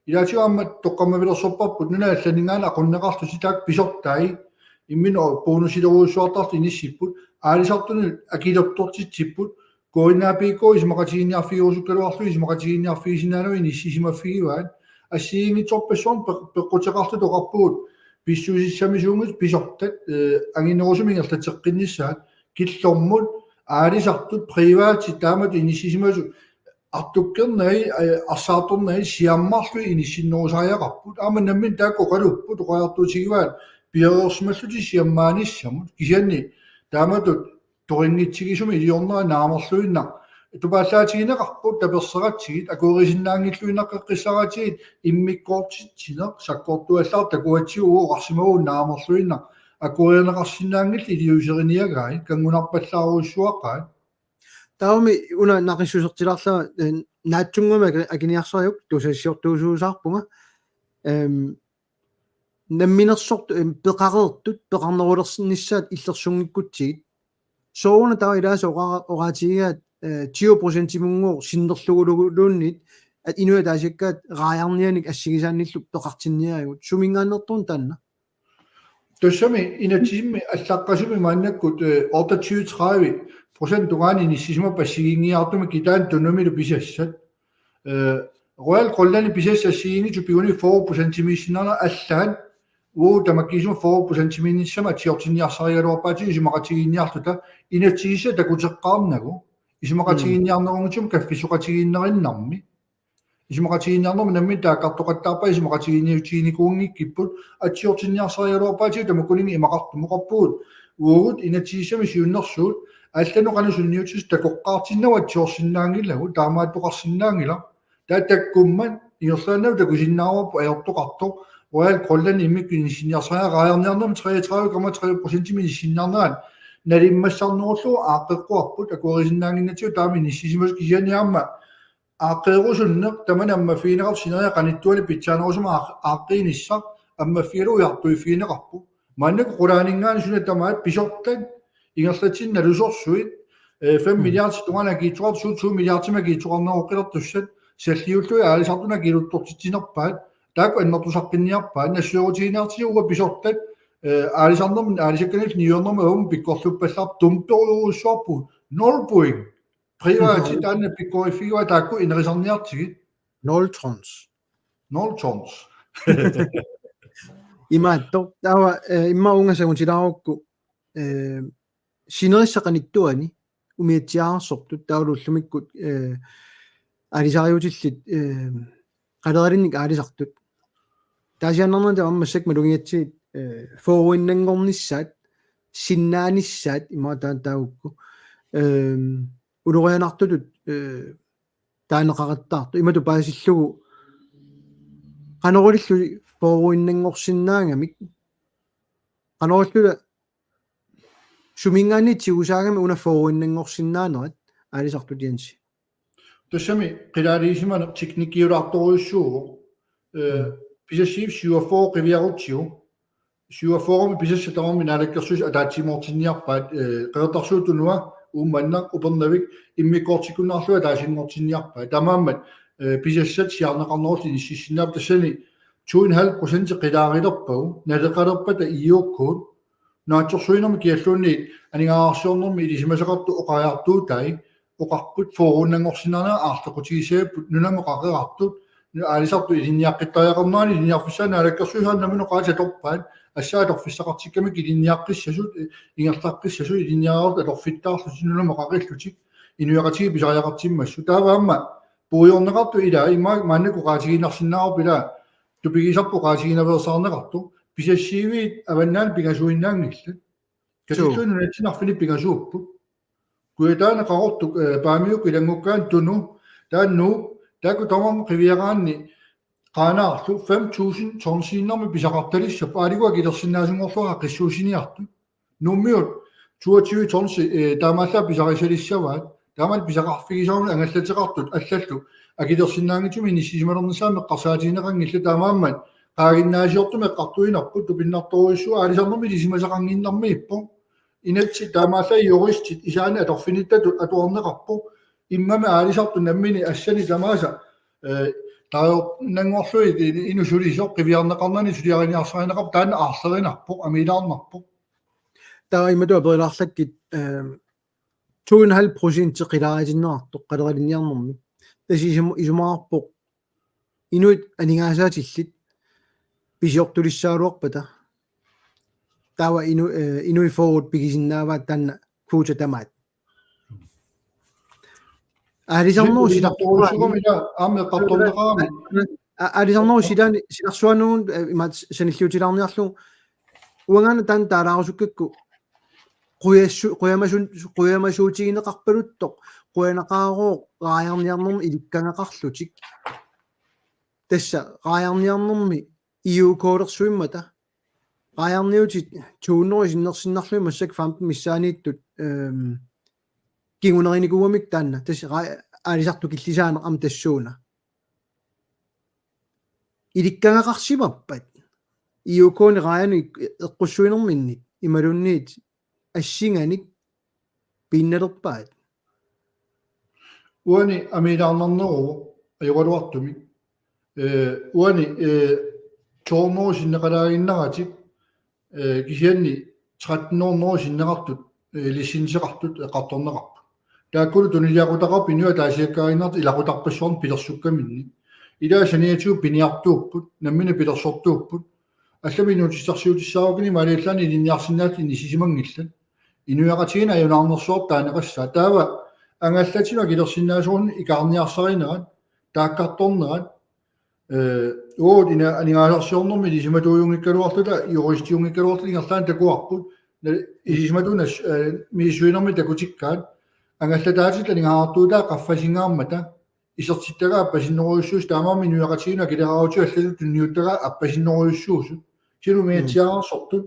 Ilaatigut aamma toqqammavilersorparput nunat allaninngaanniit aqunneqarlutik taakku pisortai imminut bonusilerujussuartartut inissipput, aalisartunut akilertortitsipput, K N A P K isumaqatigiinniarfigerusukkaluarlugu isumaqatigiinniarfigisinnaanagu inissisimaffigivaat, assigiinngitsorpassuarnik peq-, peqquteqarluta oqarpugut pissusissamisuunngitsut pisortat, eh, anginerusumik ingerlateqqinnissaat, killormut aalisartut privatit taamatut inissisimasut artukkernagit, eh, arsaartornagit siammarlugit inissinnerusariaqarput. Aamma nammineq taakku oqaluupput, oqariartuutigivaat piareersimallutik siammaanissamut. Kisianni taamatut toringitsigisumik iliornera naamerluinnaq tupaallaatigineqarpoq, taperseratsigit, akuerisinnaaginnilluinnaqeqqissaratsigit, immikkoortitsineq sakkortuallaartoq takuatsigu, uagut oqarsimavugut naamerluinnaq akuerineqarsinnaanngillat iliuuseriniagai, kanngunarpallaarujussuaqaat. Taavami una naqissusertilaarlanga, eh, naatsunnguamik aki-, akiniarsariuk, tusagassiortuusuusaarpunga. Ehm, namminersortut, ehm, peqareertut, peqarnerulersinnissaat illersunngikkutsigit. Sooruna taava ilaasa oqa-, oqaatigigaat, eh, tyve procentimunngooq sinnerluguluunniit, at inuit ataasiakkaat raajarnianik assigisaannillu peqartinniarigut. Suminngaanneersoq taanna? Tassami inatsisimmi allaqqasumi maannakkut, eh, otteogtyve tredive procent tungaanut inissisimavoq assigiinngiiaartumik kitaani Tunumilu pisassat. Eh, Royal Greenlandip pisassat assigiinngitsut piguniuk fyrre procentimiissinnaanerat allaat, uagut tamakkiisumik fyrre procentimiinnissamut atsiortinniarsarigaluarpaatigut isumaqatigiinniarluta, inatsisissaq takuteqqaarnagu. Isumaqatigiinniarnerunngitsumik kaffissoqatigiinnerinnarmi. Isumaqatigiinniarnermi nammineq taakkartoqattaarpaat, isumaqatigiinniutiginikuunngikkipput, atsiortinniarsarigaluarpaatigut tamakkuninnga imaqartumik oqarpugut. Uagut inatsisissami siunnersuut allanut qanoq sunniutissat takoqqaartinnagu atsiorsinnaanngilagut, taamaattoqarsinnaanngilaq. Taava takkummat ingerlaannaq takusinnaavarput ajortoqartoq Royal Greenland immikkut inissinniarsariaq, raajarniarnermi treogtredive komma tre procentimik inissinniarnerat nalimmassarnerullugu aaqqeqquarput, akuerisinnaannginnatsigu taama inissisimasut, kisianni aamma aaqqeerusunneq tamanna ammaffigineqartoq sineriak qanittuani pitsaanerusumik aaq-, aaqqiinissaq ammaffigalugu ujartuiffigineqarpoq. Maannakkut qulaaninngaanniit suna tamaat pisortat ingerlatsinnut nalusorsuit, eh, fem Mm. milliardit tungaanut akiitsoqartut, suut to milliardimik akiitsoqarneroqqilertussat, salliullugit aalisartunut akiluttortitsinerpaat, taakku annertusaqqinniarpaat, nassuerutigineqartigu uagut pisortat, eh, aalisarnermut, aalisakkanillu niuernermut avammut pikkorluppallaarput, tumperujorujussuarpugut, nul point. Privatit taanna pikkoriffigaat taakku inerisarniartigit. Nul trons. Nul trons. Imaattoq, taava, eh, immaqa uunga sangutilaarukku, eh, sinerissap qanittuani umiatsiaararsortut, taavalu ullumikkut, eh, aalisariutillit, eh, qaleralinnik aalisartut. Taasiinnarnani taava massakkut malugigatsigit, eh, fyrrenngornissaat, sinnaanissaat, immaqa taanna taagukku. Ehm, ulorianartutut, eh, taaneqaqattaartoq. Imatut paasillugu qanoq ililluta fyrrenngorsinnaagamik. Qanoq ililluta suminngaanniit tigusaagamik una fyrrenngorsinnaanerat aalisartut, Jensi. Tassami qilaalisimaneq teknikkiulaartorujussuuvoq. Eh, Mm. Pisassiivik syvogfyrre qiviarutsigu. Syvogfyrremi pisassat tamarmik naalakkersuisut ataatsimoortinniarpaat, eh, Qeqertarsuup Tunua, Uummannaq, Upernavik, immikkoortikkunnaarlugit ataasinngortinniarpaat. Taamaammat, eh, pisassat siaarneqarnerullutik inississinnaapput, tassani to en halv procent qilaarilerpagu, naleqalerpata I O K-t, naatsorsuinermi kialluunniit aningaasarsiornermi ilisimasaqartut oqariartuutai, oqarput fyrrenngorsinnaanerat aarleqqutigissagipput, nunamut qaqeqartut, nu-, aalisartut ilinniaqqittariaqarneranni ilinniarfissaanni naalakkersuisut aamma nammineq oqaatsit atorpaat, assaat atorfissaqartikkamik ilinniaqqissasut, eh, ingerlaqqissasut, ilinniartut atorfittaarlutik, nunamut qaqillutik, inuiaqatigiit pisariaqartimmassuk. Taava aamma puigorneqartut ilaa, immaqa maannakkut oqaatigiinnarsinnaavarput ilaa, tupigisarput oqaatiginaveersaarneqartoq, pisassiiviit avannaani pingasuinnaanngillat. Suu. Katillugu nunatsinni arfineq-pingasuupput. Kujataani Qaqortoq, eh, Paamiukkut ilanngukkaanni Tunu, taanna Nuuk, taakku tamarmik qiviaraanni Qaanaarlu fem tusind tonsiinnarmik pisaqartalissapput, aalikkut akilersinnaasunngorluarput qissuussiniartut. Nuummiut toogtyve tonsi, eh, taamaallaat pisarissalissavaat, taamaallaat pisaqarfigisaruni angallateqartut allallu akilersinnaanngitsumik inissisimalernissaannut eqqarsaatigineqanngillat, taamaammat qaaginnaasiortumik eqqartuinnarput, tupinnartorujussuuvoq, aalisarnermi ilisimasaqannginnamiippoq. Inatsit taamaallaat juristit isaanni atorfinittatut atuarneqarpoq. Immami aalisartut namminneq assani tamaasa, eh, taajornanngorlugit ini-, inuk sulisoq qiviarneqarnani suliariniarsarineqarpoq, taanna aarlerinarpoq, amiilaarnarpoq. Taava imatut aperilaarlakkit, eh, to en halv procent qilaarinneqartoq qaleralinniarnermi. Tassa isum-, isumaqarpoq Inuit aningaasaatillit pisiortulissagaluarpata. Taava inu-, eh, inuit fyrre pigisinnaavaat taanna kvote tamaat. Aalisarnerup silarsuaani. Ila aamma eqqartorneqarami. A-, aalisarnerup silaani, silarsuanuun, eh, imaat sanilliutilaarniarlugu. Uangaana taanna taalaarusukkakku. Qujassu-, qujamasun-, qujamasuutigineqarpaluttoq. Qujanaqaarooq raajarniarnermi ilikkagaqarlutik. Tassa raajarniarnermi I O K-lersuimmata. Raajarniutit to hundrede sinnersinnarlugit massakkut femten missaaniittut, ehm, kingunerinikuugamik taanna. Tassa raa-, aalisartut killisaaneq aamma tassuuna. Ilikkagaqarsimappat. I O K-ni raajanik eqqussuinerminni imaluunniit assinganik piinnalerpaat. Uani amiilaarnarneruvoq ajoraluartumik. Eh, uani, eh, to hundrede sinneqalaaginnaratik, eh, kisianni tretten hundrede sinneqartut, eh, licenseqartut eqqartorneqarput. Taakkulu tunuliaqutaqarput inuit ataasiakkaaginnartut ilaqutarpassuarnik pilersukkaminnik. Ilaa saniatigut piniartuupput, nammineq pilersortuupput. Allamik inuutissarsiutissaarukkit imaaliallaannaq ilinniarsinnaallutik inissisimanngillat. Inuiaqatigiinni ajunaarnersuaq taaneqassaaq. Taava angallatinut akilersinnaasunut ikaarniarsarinerat, taakkartornerat, eh, uagut ina aningaasarsiornermi ilisimatuujunngikkaluarluta, juristiunngikkaluarluta ingerlaannaq takuarput, na-, ilisimatut nas-, eh, misissuinermi takutikkaat, angallataatillit aningaasartuutaat qaffasingaarmata, isertittagaat appasinnerujussuusut, taamaammat inuiaqatigiinnut akileraarutit allatut tunniuttagaat appasinnerujussuusut. Kisianni Mm. umiatsiaararsortut,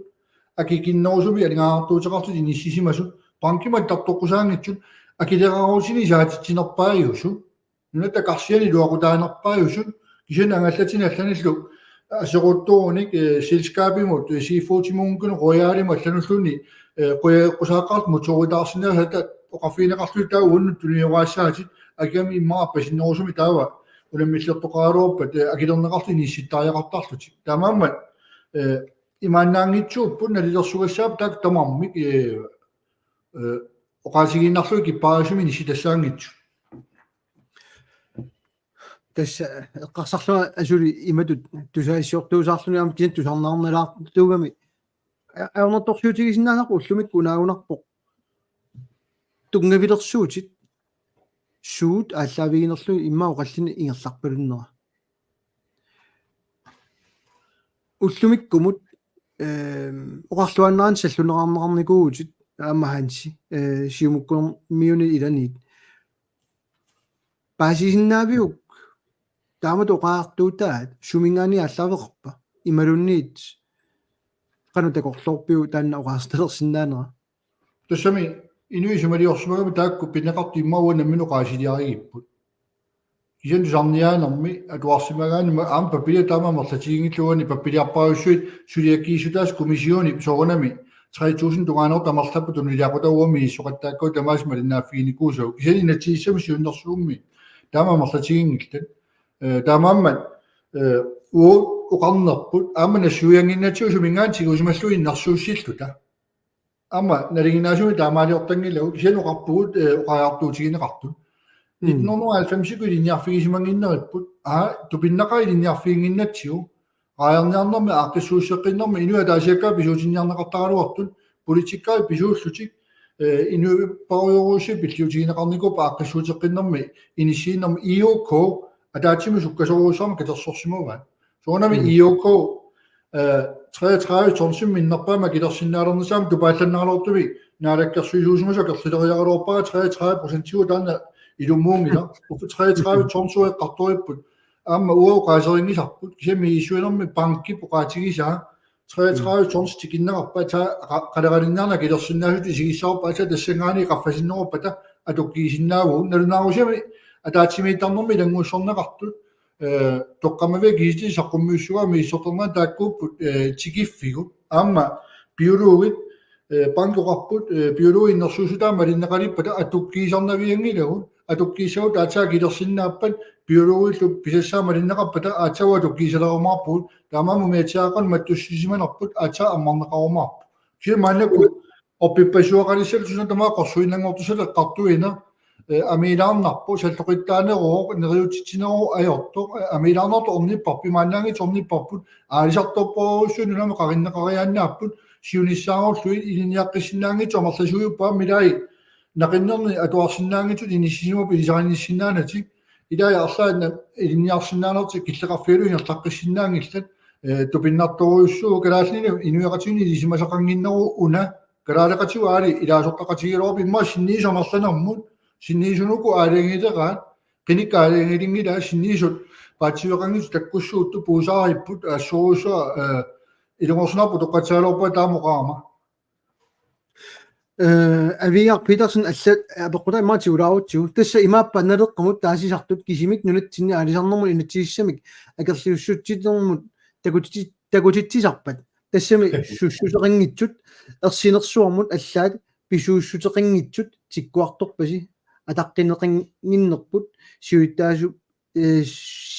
akikinnerusumik aningaasartuuteqartut inissisimasut, bankimut attartoqqusaanngitsut, akileraarutinik isaatitsinerpaajusut, nunatta karsiani iluaqutaanerpaajusut, kisianni angallatinut allanillu aserortuunik, eh, selskabimut, eh, Seafoodimuunngikkuni Royalimut allanulluunniit, eh, qujaqqusaaqqaartut motoritaarsinnaasut oqarfigineqarlutik taava uannut tunioraassaatitut, akikami immaqa appasinnerusumik taava unammillertoqaraluarpat, eh, akilerneqartut inissittariaqartarlutik. Taamaammat, eh, imaannaanngitsuupput nalilersugassaapput taakku tamarmik, eh, eh, oqaatigiinnarlugit kipparisumik inissitassaanngitsut. Tassa eqqarsarlunga asuli imatut tusagassiortuusaarluni aamma kisianni tusarnaarnalaartuugami. A-, ajornartorsiutigisinnaasarput ullumikkut unaagunarpoq. Tunngavilersuutit suut aallaaviginerlugit immaqa oqallinneq ingerlarpalunnera. Ullumikkumut, ehm, oqarluaannaraanni salluneqarneqarnikuuvutit aamma Hansi, eh, Siumukkumiuni ilaniit. Paasisinnaaviuk taamatut oqariartuutaat suminngaanniit aallaaveqarpa? Imaluunniit qanoq takorloorpiuk taanna oqaasertalersinnaanera? Tassami inuit isumaliorsimagami taakku pineqartut immaqa uanga nammineq oqaasiliarigipput. Kisianni tusarniaanermi atuarsimagaanni ma-, aamma papilia taama amerlatiginngillat uani papiliarpassuit suliakkiissutaasa kommissioni soorunami tre tusind tungaanut amerlappoq tunuliaqutaq uanga misissoqattaakkagut tamaasa malinnaaffiginikuusagut. Kisianni inatsisissami siunnersuummi taama amerlatiginngillat. Eh, taamaammat, eh, uagut oqarnerput aamma nassuiannginnatsigu suminngaanniit tigusimallugu innersuussilluta. Aamma nalinginnaasumik taamaaliortanngilagut kisianni oqarpugut, eh, oqariartuutigineqartut. Mm. Nitten hundrede og halvfemsikkut ilinniarfigisimannginneripput. Aa, tupinnaqaaq ilinniarfiginnginnatsigu. Raajarniarnermi aaqqissuusseqqinnermi inuit ataasiakkaat pisuutinniarneqartaraluartut, politikkerit pisuullutik, eh, inuit paarujorujussuit pilliutigineqarnikuupput aaqqissuuteqqinnermi inissiinermi I O K ataatsimut sukkasoorujussuarmik katersorsimavaat. Soorunami Mm. I O K, eh, treogtredive tonsimik minnerpaamik akilersinnaalernissaanut tupaallannaraluartumik naalakkersuisuusimasut akerlileriaraluarpara treogtredive procentiuvoq taanna ilumuunngilaq. Uffa treogtredive tonsiuvoq eqqartoripput. Aamma uagut oqaaserinngisarput. Kisianni misissuinermi bankip oqaatigisaa treogtredive tons tikinneqarpat, aatsaat qa-, qaleralinniarneq akilersinnaasutut isigissavarput, aatsaat tassanngaanniit qaffasinneruppata atukkiisinnaavugut. Nalunaarusiami ataatsimiittarnermi ilanngussorneqartut, eh, toqqammaviat kisitsisit saqqummiussagaat misissortarnerat taakkuupput, eh, tikiffigut. Aamma biologit, eh, banki oqarput, eh, biologit innersuussutaat malinneqalippata atukkiisarnavianngilagut. Atukkiissagutta aatsaat akilersinnaappat biologillu pisassaa malinneqarpata aatsaat atukkiisalerumaarpugut. Taamaammat umiatsiaaqqanut mattussisimanerput aatsaat ammarneqarumaarpoq. Kisianni maannakkut orpippassuaqalissallu suna tamaat qorsuinnanngortussallu eqqartuineq eh, amiilaarnarpoq, salloqittaaneruvoq, neriuutitsineruvoq ajortoq, eh, amiilaarnartoq ornipparput, imaannaanngitsoq ornipparput, aalisartorujussuit nunami qarinneqariaannaapput, siunissaarullugit ilinniaqqissinnaanngitsut amerlasuujupput aamma ilai naqinnerni atuarsinnaanngitsut inissisimapput ilisarinissinnaanatik, ilai arlaannik ilinniarsinnaanertik killeqarfigalugit ingerlaqqissinnaanngillat, eh, tupinnartorujussuuvoq, Kalaallit Nunaanni inuiaqatigiinni ilisimasaqannginneruvoq una, kalaaleqatigut aali ilaasortaqatigigaluarput immaqa sinniisut amerlanermut, sinniisunut uku aalajangiileraat, qinikkat aalajangiilinngilaat, sinniisut paatsiveqanngitsut takkussuuttut puusaaripput, assorujussuaq, eh, ilungersunarpoq utoqqatsaalluarpaa taama oqarama. Eh, Aviar Petersen allat apeqqutaa immaqa tigulaarutsigu. Tassa imaappa Naleqqamut taasisartut kisimik nunatsinni aalisarnermut inatsisissamik akerliussutsinermut takuti-, takutitsisarpat. Tassami sussuseqanngitsut, ersinersuarmut allaat pisuussuteqanngitsut tikkuartorpasi, ataqqineqannginnerput siulittaasu-, eh,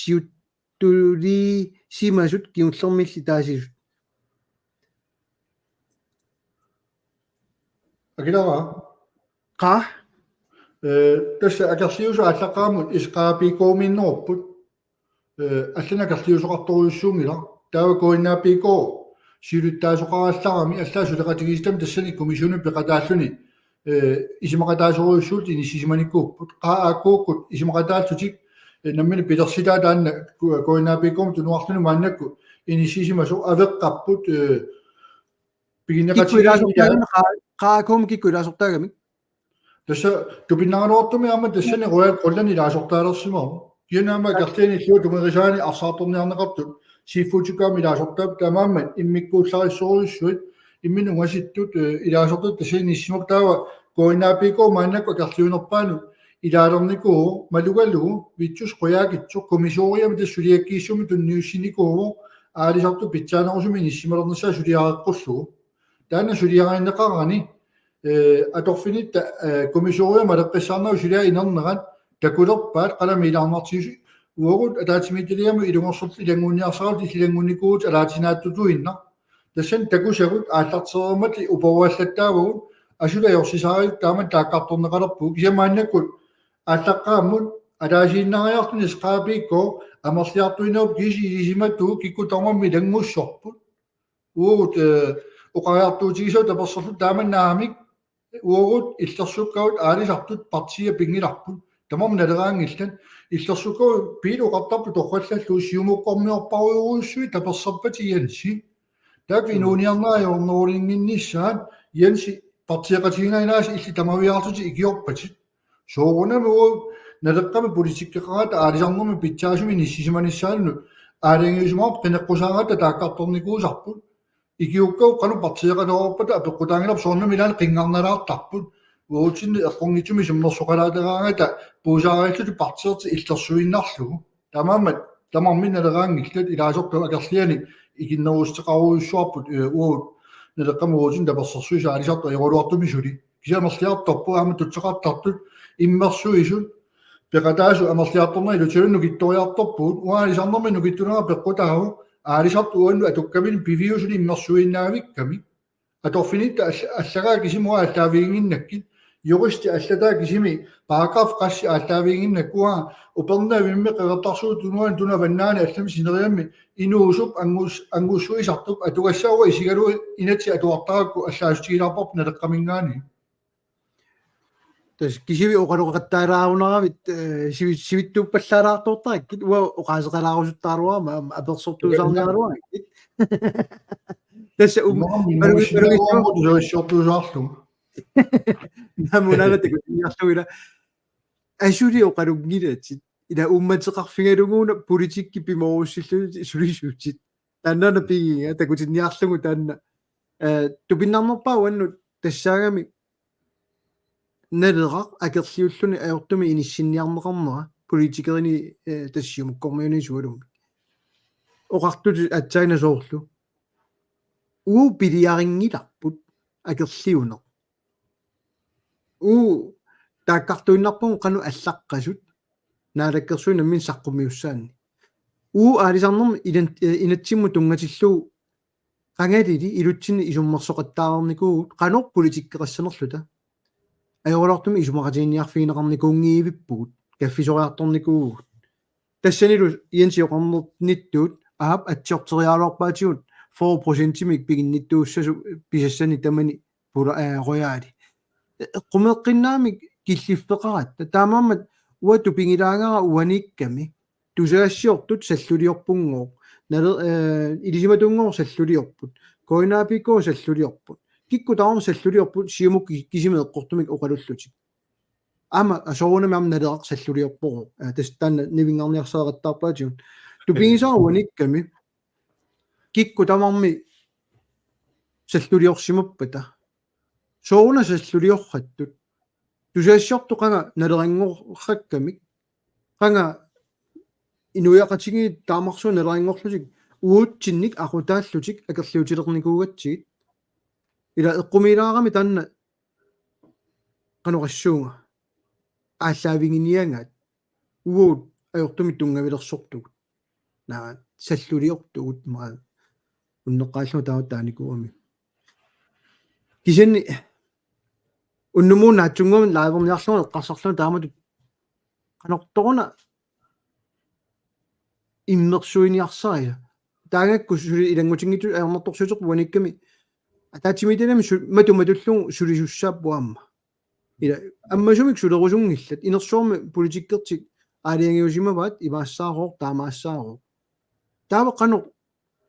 siuttulisimasut kingullermilli taasisut. Akilara? Qaa? Eh, tassa akerliusut aallaqqaammut S K P K-miinnerupput. Eh, allanik akerliusoqartorujussuunngilaq. Taava K N A P K siulittaasoqarallarami allaat suleqatigiissitami tassani kommissionimi peqataalluni, eh, isumaqataasorujussuullutik inissisimanikuupput. Qaa aakkuukkut isumaqataallutik, eh, nammineq pilersitaa taanna K-, K N A P K-mi tunuarluni maannakkut inissisimasoq aveqqapput, eh, piginneqatigiissut ilaa-. Kikkut ilaasortaagamik, qaa-, qaa aakkuummut kikkut ilaasortaagamik? Tassa tupinnaraluartumik aamma tassani Royal Greenland ilaasortaalersimavoq. Kisianni aamma akerlianik illuat tumerisaannik arsaartorniarneqartut Seafoodikka aamma ilaasortaapput, taamaammat immikkuullarissorujussuit, imminnut ungasittut, eh, ilaasortatut tassani inissisimapput, taava K N A P K maannakkut akerliunerpaanut ilaalernikuuvoq, malugalugu vittus qujaakitsoq kommissoriami tassa suliakkiissummi tunniussinikuuvoq, aalisartut pitsaanerusumik inissisimalernissaat suliareqqullugu. Taanna suliarineqarani, eh, atorfinitta, eh, kommissoriat maleqqissaarnagu suliaq inernerat takulerpaat, qalamiilaarnartigisoq, uagut ataatsimiititaliami ilungersorluta ilanngunniarsaraluta ilanngunnikuuvugut alaatsinaattutuinnaq. Tassani takusagut aallartereermata uparuallattaavagut, asuli ajorsisaaritut taamatut taakkartorneqalerpugut. Kisianni maannakkut aallaqqaammut ataasiinnariarluni S K P K amerliartuinnarput, kiisalu ilisimatuut kikkut tamarmik ilanngussorput. Uagut, eh, oqariartuutigisagut tapersersorluta taamani naamik, uagut illersukkagut aalisartut partiit pinngilarput. Tamarmik Naleraanngillat. Illersukkagut Piitap oqartarput torrallallugu siumukkormiorparujorujussuit taperserpatit, Jensi. Taakku, mm, inuuniarnerat ajornerulinnginnissaat, Jensi, partiiqatigiinngilasi illit tamaviaarlutit ikiorpatit. Soorunami uagut Naleqqami politikkeqaratta aalisarnermi pitsaasumik inissisimanissaannut aalajangiusimavarput, qineqqusaaratta taakkartornikuusarput. Ikiukkavut qanoq partiiqataarpata apeqqutaanngilarput, soorunami ilaanni qinngarnalaartarput. Uagutsinni eqqunngitsumik isummersoqalaataraangata puusaarillutik partiitit illersuinnarlugu. Taamaammat tamarmik Naleraanngillat, ilaasortat akerlianik ikinnerussuteqarujussuarput, eh, uagut Naleqqami uagutsinnut tapersersuisa aalisartut ajoraluartumik suli. Kisianni amerliartorput aamma tutseqartartut immersuisut peqataasut amerliartornerat ilutigalugu nukittoriartorpugut. Uanga aalisarnermik nukittunera peqqutaavoq aalisartut uannut atukkaminnik piviusuni immersuinnaavikkami. Atorfinitta all-, allagaa kisimi uanga aallaaviginnginnakkit. Juristit allataa kisimi paragraf qassit aallaaviginnginnakkit, uanga Upernavimmi Qeqertarsuup Tunuani, Tuna Vannaani allami sineriammi inuusup angus-, angussuisartup atugassaa uanga isigalugu inatsit atuartarakku allaasutigilaarparput Naleqqaminngaanniit. Tassa kisivit oqaloqaqattaalaarunaravit, eh, sivi-, sivitsuuppallaalaartortarakkit, uanga oqaaseqalaarusuttaraluarama aamma apersortuusarniaraluarakkit. Tassa um-, immaqa malugi-, immaqa malugi-, tusarsiortuusaarlugu. Namunala takutinniarlugu ila. Asuli oqalunngilatit. Ila uummateqarfigalugu una politikki pimoorussilluni sulisuutit. Taannaana pigiga takutinniarlugu taanna. Eh, tupinnarnerpaaq uannut tassaagami Naleraq akerliulluni ajortumik inissinniarneqarnera politikerinit, eh, tassa Siumukkormiunit sualummik. Oqartutut aatsaannguaq soorlu: Uagut piliarinngilarput akerliuneq. Uagut taakkartuinnarpugut qanoq allaqqasut Naalakkersuisut namminneq saqqummiussaannik. Uagut aalisarnermi ilan-, eh, inatsimmut tunngatillugu qangalili ilutsinni isummersoqattaarnikuuvugut qanoq politikkeqassanerluta. ajoraluartumik isumaqatigiinniarfigineqarnikuunngivippugut, kaffisoriartornikuuvugut. Tassanilu Jensi oqarnernittut aap atsiorteriaraluarpaatigut fyrre procentimik piginnittuussasoq pisassani tamani pula-, eh, Royali. Eqqumeeqqinnaamik killiffeqaratta. Taamaammat uanga tupigilaagara uaniikkami. Tusagassiortut salluliorpunngooq. Nale-, eh, ilisimatuunngooq salluliorput. KNAPK salluliorput. Kikkut tamarmik salluliorput Siumut ki-, kisimi eqqortumik oqalullutik. Aamma soorunami aamma Naleraq salluliorpoq. Eh, tassa taanna nivinngarniarsariaqattaarpaatigut. Tupigisara uaniikkami. Kikkut tamarmik salluliorsimappata. Sooruna salluliorrattut. Tusagassiortut qanga naleqanngorrakkamik. Qanga inuiaqatigiit taamarsuaq naleqanngorlutik uatsinnit aqutaallutik akerliutilernikuugatsigit. Ila eqqumiilaarami taanna qanoq oqassuunga. Aallaaviginiagaat. Uagut ajortumik tunngavilersortugut. Naa, salluliortugut maa unneqqaallunga taava taanikuugami. Kisianni unnummut naatsunnguamik liverniarlunga eqqarsarlunga taamatut qanortoruna immersuiniarsarisa. Taagakku suli ilanngutinngitsut ajornartorsiuteqarput uaniikkami ataatsimiititaliami su-, matu matullugu sulisussaapput aamma. Ila ammasumik sulerusunngillat. Inersuarmi politikkertik aalajangiusimavaat imaassaarooq, taamaassaarooq. Taava qanoq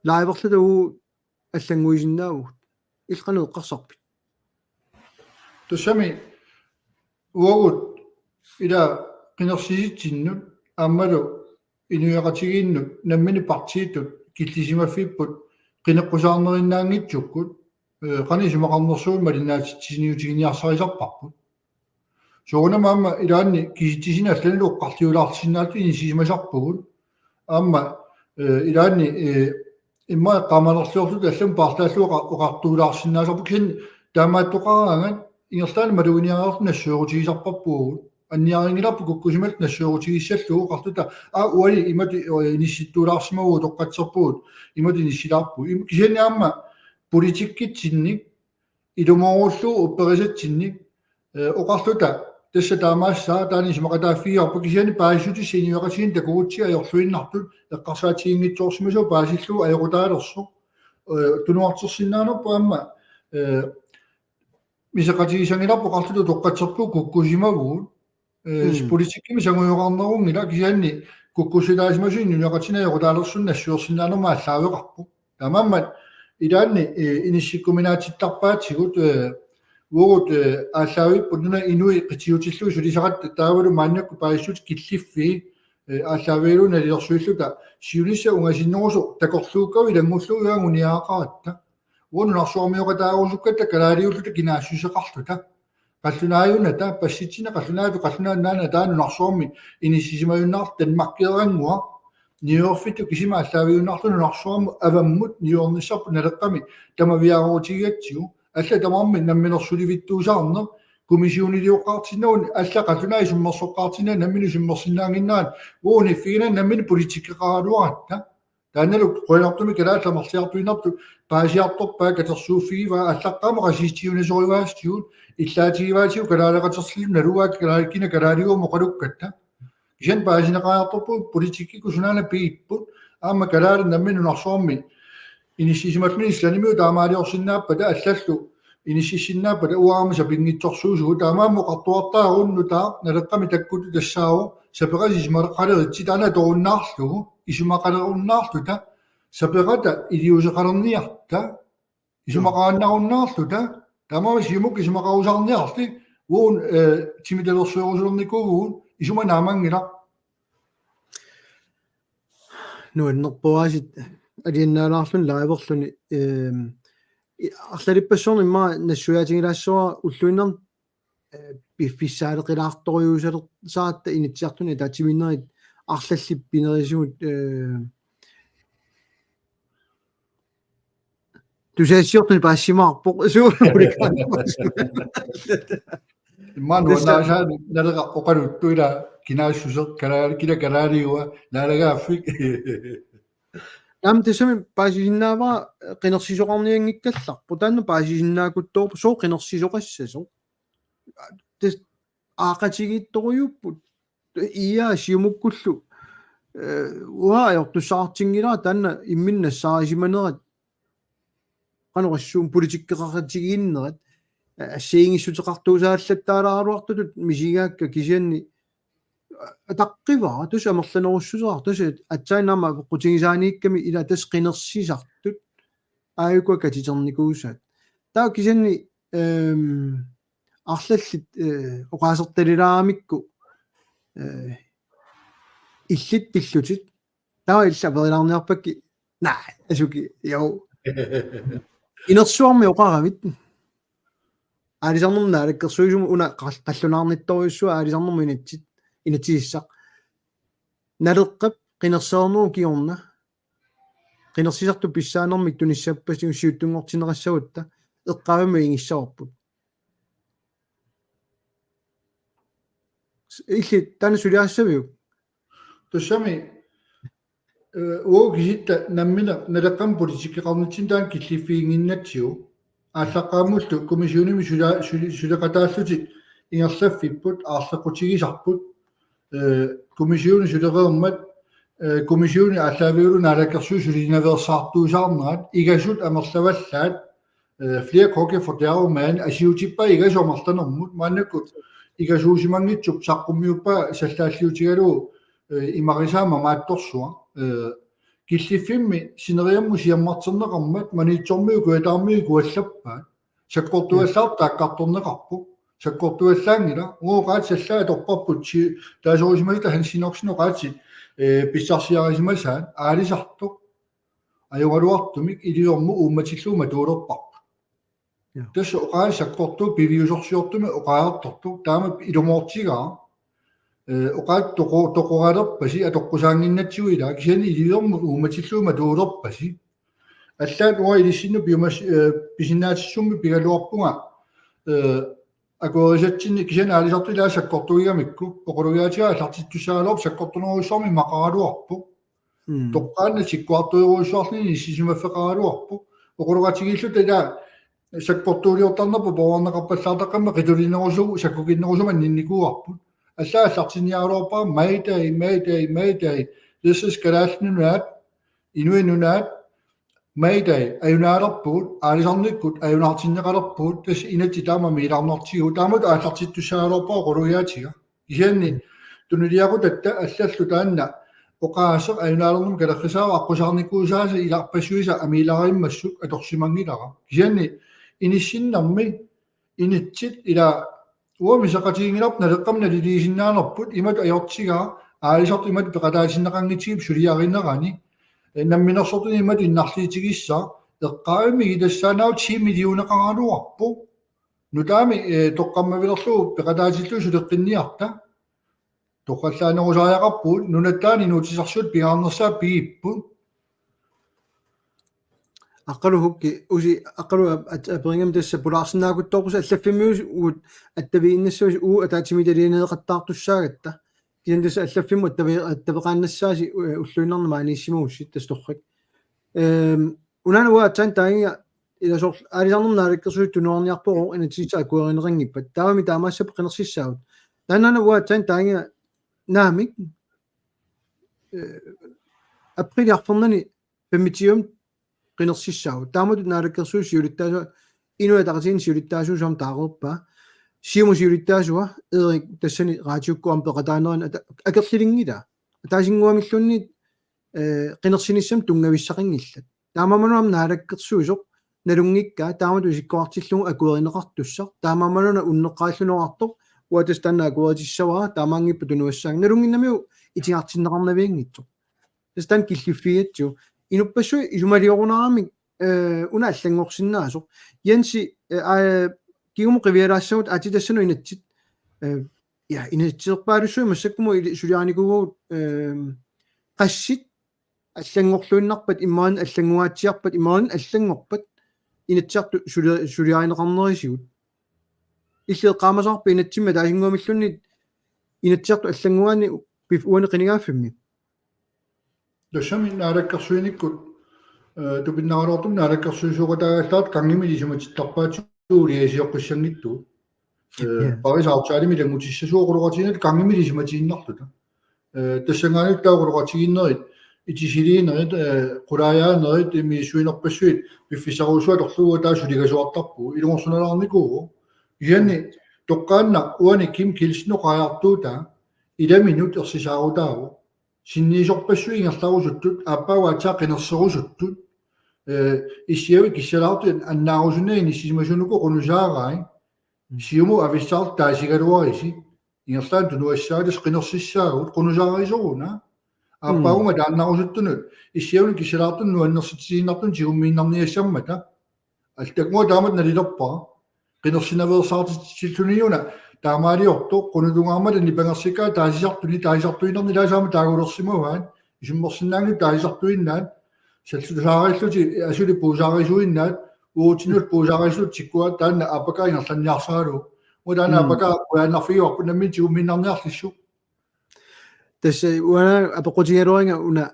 liverluta uagut allannguisinnaavugut. Illit qanoq eqqarsarpit? Tassami uagut ila qinersisitsinnut aammalu inuiaqatigiinnut nammineq partiitut killisimaffipput qineqqusaarnerinnaanngitsukkut, eh, qanoq isumaqarnersugut malinnaatitsisiniutiginiarsarilerparput. Soorunami aamma ilaanni kisitsisinut allanilu oqarliulaarsinnaalluta inissisimasarpugut. Aamma, eh, ilaanni, eh, immaqa eqqaamanerliorluta allamik paarlaallugu oqa-, oqartuulaarsinnaasarput kisianni taamaattoqaraangat ingerlaannaq maluginiariarluta nassuerutigisarparput uagut. Anniarinngilarput kukkusimalluta nassuerutigissallugu oqarluta aa uali imatut, eh, inissittuulaarsimavugut utoqqatserpugut imatut inissilaarpugut. Im-, kisianni aamma politikkitsinnik ilumoorullugu upperisatsinnik, eh, oqarluta tassa taamaassaaq taanna isumaqataaffigivarput kisianni paasissutissat inuiaqatigiinni takugutsigu ajorluinnartut eqqarsaatiginngitsoorsimasuat paasillugu ajoqutaalersoq, eh, tunuartersinnaanerput aamma, eh, miseqatigisanngilarput oqarluta utoqqatserpugut kukkusimavugut. Eh, mm. Politikkimi sangujoqarnerunngilaq kisianni kukkussilaasimasut inuiaqatigiinni ajoqutaalersunik nassuersinnaanermut aallaaveqarpoq. Taamaammat ilaanni, eh, inissikkuminaatittarpaatigut, eh, uagut, eh, aallaavipput nunap inui qitiutillugit sulisaratta taavalu maannakkut paasissutit killiffii, eh, aallaavigalugu nalilersuilluta siunissaq ungasinnerusoq takorluukkagut ilanngullugu anguniagaqaratta. Uagut nunarsuarmioqataarusukkatta kalaaliulluta kinaassuseqarluta. Qallunaajunata, passitsineq qallunaatut, qallunaat nunaanni ataanut nunarsuarmi inissisimajunnaarluta Danmarkeerannguaq, niuerfittut kisimi aallaavigiunnaarluta nunarsuarmut avammut niuernissarput Naleqqami tamaviaaruutigigatsigu, allat tamarmik namminersulivittuusaarneq, kommissionilioqqaartinnagu, allat qallunaat isummersoqqaartinnagu, nammineq isummersinnaannginnerat, uagut uniffiginagu nammineq politikkeqaraluaratta. Taannalu qujanartumik kalaallit amerliartuinnartut paasiartorpaat katersuuffigivaat allaqqaammut qasitsijunasorivaatigut illaatigivaatigut kalaaleqatersilluta nalugaat kalaalikkina kalaaliuama oqalukkatta. Kisianni paasineqariartorpugut politikkikkut sunaana pigipput aamma kalaallit nammineq nunarsuarmi inissisimalluni islandimiut taamaaliorsinnaappata allallu inississinnaappata uanga aamma sapinngitsorsuusugut taamaammat oqartuartaarunnutaa Naleqqami takkutut tassaavoq sapeqatit isumaqaleritsi taanna atorunnaarlugu isumaqalerunnaarluta sapeqata iliuuseqalerniarta isumaqaannarunnaarluta taamaammat Siumukkut isumaqarusaarniarli uagut, eh, timitalersuerusulernikuuvugut isuma naamanngilaq. Nuannerpoq aasiit aliannaalaarluni liverluni, ehm, i-, arlalippassuarni immaqa nassuiaatigilaassavara ulluinnarni, eh, piffissaaleqilaartorujuusalersaaratta Inatsisartuni ataatsimiinnerit arlallit pinerisigut, eh, tusagassiortuni paasimaarpoq. Suu, ulikaannaarpoq. Immaqa tassa nuannaasaani Naleqqap oqaluttuaq ila kinaassuseq kalaali-, kila kalaaliua naalagaaffik. Aamma tassami paasisinnaavara qinersisoqarnianngikkallarpoq. Taanna paasisinnaakutsoorpoq sooq qinersisoqassasoq. tassa aaqatigiittorujuupput. Ia Siumukkullu, eh, uanga ajortussaqartinngilara taanna imminut nassaarisimanerat. Qanoq issuun politikkeqaqatigiinnerat, eh, assigiinngissuteqartuusaallattaalaaraluartutut misigaakka kisianni, eh, ataqqivara, tassa amerlanerussuseqartoq, tassa aatsaannguaq aamma apeqqutigisaaniikkami ila tassa qinersisartut aajuku katiternikuusaat. Taava kisianni, ehm, arlallit, eh, oqaasertalilaaramikku, eh, illit pillutit. Taava illit aperilaarniarpakka, naa, asuki, jo. Inersuarmi oqaravit. Aalisarnermut Naalakkersuisumut una qal-, qallunaarnittorujussuaq aalisarnermut inatsit-, inatsisissaq. Naleqqap qinersereernerup kingorna qinersisartut pissaanermik tunissappasigut siuttunngortinneqassagutta eqqaavimmut ingissavarput. Illit taanna suliarissaviuk? Tassami, eh, uagut kisitta nammineq Naleqqamut politikkeqarnitsinni taanna killiffiginnginnatsigu. Aallaqqaammullu kommissionimi sula-, suli-, suleqataallutik ingerlaffipput, aarleqqutigisarput. Eh, kommissioni sulereermat, eh, kommissioni aallaavigalugu naalakkersuisut sulinaveersaartuusaarnerat, igasut amerlavallaat, eh, Flere Kokke fortærer om maden, asiutippai igasut amerlanermut, maannakkut igasuusimanngitsup saqqummiuppaa sallaalliutigalugu, eh, imarisaa mamaattorsuaq, eh, killiffimmi sineriammut siammarterneqarmat, Maniitsormiut kujataarmiut kuallappaat. Sakkortuallaartoq taakkartorneqarpoq. Sakkortuallaanngilaq. Uagut oqaatsit allaat atorparput si-, taasorisimasut Hans Enoksen oqaatsit, eh, pissarsiarisimasaat aalisartoq. Ajoraluartumik iliormu uummatillugu matuulerparput. Ja. Tassa oqaasii sakkortuut piviusorsiortumik oqariartortut. Taama ilumoortigaaq. Eh, oqaatsit toqo-, toqoralerpasi atoqqusaannginnatsigu ilaa. Kisianni iliormu uummatillugu matuulerpasi. Allaat uanga ilissinnut piumas-, eh, pisinnaatitsisummi pigaluarpunga, eh, akuerisatsinni kisianni aalisartut ilaat sakkortuugigamikku, oqalugiaatiga aallartittussaagaluarpoq sakkortunerujussuarmik immaqaraluarpoq. Mm. Toqqaannaq sikkuartuerujussuarluni inissisimaffeqaraluarpoq. Oqaloqatigiilluta ilaat sakkortuuliortarnerput poorneqarpallaartaqqammat qitulinerusugu sakkukinnerusumik anninnikuuarput. Allaat aallartinniaraluarpara Mayday, Mayday, Mayday. This is Kalaallit Nunaat, Inuit Nunaat, Mayday, ajunaalerpugut, aalisarnikkut ajunaartinneqalerpugut, tassa inatsit taama amiilaarnartigigut, taamatut aallartittussaagaluarpara oqalugiaatiga. Kisianni tunuliaqutatta allallu taanna oqaaseq ajunaalernermut kalerrisaavoq aqqusaarnikuusaasa ilarpassuisa amiilaarimmassuk atorsimanngilara. Kisianni inissinnermi inatsit ila uanga misaqatiginngilarput Naleqqami naliliisinnaanerput imatut ajortigaa aalisartut imatut peqataatinneqanngitsigit suliarinerani. Eh, namminersortuni imatut innarliitigissaaq eqqaavimmik ikitassaannaavoq ti millioneqaraluarpoq. Nutaami, eh, toqqammavilerlugu peqataatillugu suleqqinniarta. Toqqallaanerusariaqarpugut, nunatta taanna inuutissarsiutit pingaarnersaat pigipput. Aqqalu Hukki, usi, aqqalu ap-, at-, aperigamik tassa pulaarsinnaakuttoorpusi allaffimmiugut attavigiinnassavasi uagut ataatsimiititalianeeqattaartussaagatta. Kisianni tassa allaffimmut attavi-, attaveqaannassaasi, eh, ulluinnarni maaniissimagussi tassa torrak. Ehm, unaana uanga aatsaat taagiga ila soorlu aalisarnermut naalakkersuisut tunuarniarpagut inatsisissaq akuerineqanngippat. Taavami taamaassappat qinersissaagut. Taannaana uanga aatsaat taagiga naamik, eh, aprili arfernanni femogtyvemut qinersissaagut. Taamatut naalakkersuisut siulittaasuat, Inuit Ataqatigiinni siulittaasuusoq aamma taareerpaa. Siumut siulittaasua Erik tassani raatiukkut aamma peqataanerani ata-, akerlilinngilaa. Ataasinnguamilluunniit, eh, qinersinissamut tunngavissaqanngillat. Taamaammat aamma naalakkersuisoq nalunngikkaa taamatut isikkoqartillugu akuerineqartussaq. Taamaammat una unneqqarilluni oqartoq, uanga tassa taanna akueritissavara, taamaanngippat tunuassaanga. Nalunnginnamiuk itigartinneqarnavianngitsoq. Tassa taanna killiffigigatsigu. Inuppassuit isumaliorunaaramik, eh, una allanngorsinnaasoq. Jensi, eh, aa, kingumut qivialaassagutta aatsit tassunga inatsit, eh, ja, inatsiserpaalussuit massakkumut ili-, suliarinikuugatta, eh, qassit allanngorluinnarpat, imaluunniit allanngungaatsiarpat, imaluunniit allanngorpat, Inatsisartut suli-, suliarineqarnerisigut. Illit eqqaamasaarpit inatsimmi ataasinnguamilluunniit Inatsisartut allannguaanni pif-, uani qinigaaffimmi? Tassami naalakkersuinikkut, eh, tupinnaraluartumik naalakkersuisooqataagallaat qanngimit ilisimatittarpaatigut uliasioqqissanngitsugut. Parisaartaalimi ilanngutissasoq oqaloqatigiinnerat kangimi ilisimatiinnarluta. Tassanngaanniit taava oqaloqatigiinnerit, itisiliinerit, qulaajaanerit, misissuinerpassuit piffissarujussuit atorlugu taava suligasuartarpugut, ilungersunalaarnikuuvoq. Kisianni toqqaannaq uani Kim Kielsen oqariartuutaa ilaminut ersisaarutaavoq. Sinniisorpassuit ingerlarusuttut, aappaagu aatsaat qinerserusuttut, issiavit kissalaartut annaarusunnagu inissisimasuunikut qunusaarai. Siumut avissaartut taasigaluarisi. Ingerlaannaq tunuassaasi qinersissaagut, qunusaarisoruna. Aappaagu taannarusuttunut, issiavit kissalaartunut nuannersitsisiinnartunut tigummiinnarniassammata. Altakmua taamatut nalilerpara. Qinersinaveersaartitsilluniuna taamaaliortoq, qunutungaarmata nipangersikkaa taasisartuni, taasisartuinnarni ilaasaama taagulersimavaat, isummersinnaanngitsut taasisartuinnaat, sallusaariillutik asuli puusaarisuinnaat, uatsinnut puusaarisullutik tikkuaat, taanna aappakkaa ingerlanniarsaralugu. Uanga taanna aappakkaa qujanarfigivarput nammineq tigummiinnarniarlissuk. Tassa uanga apeqqutigaluariga una,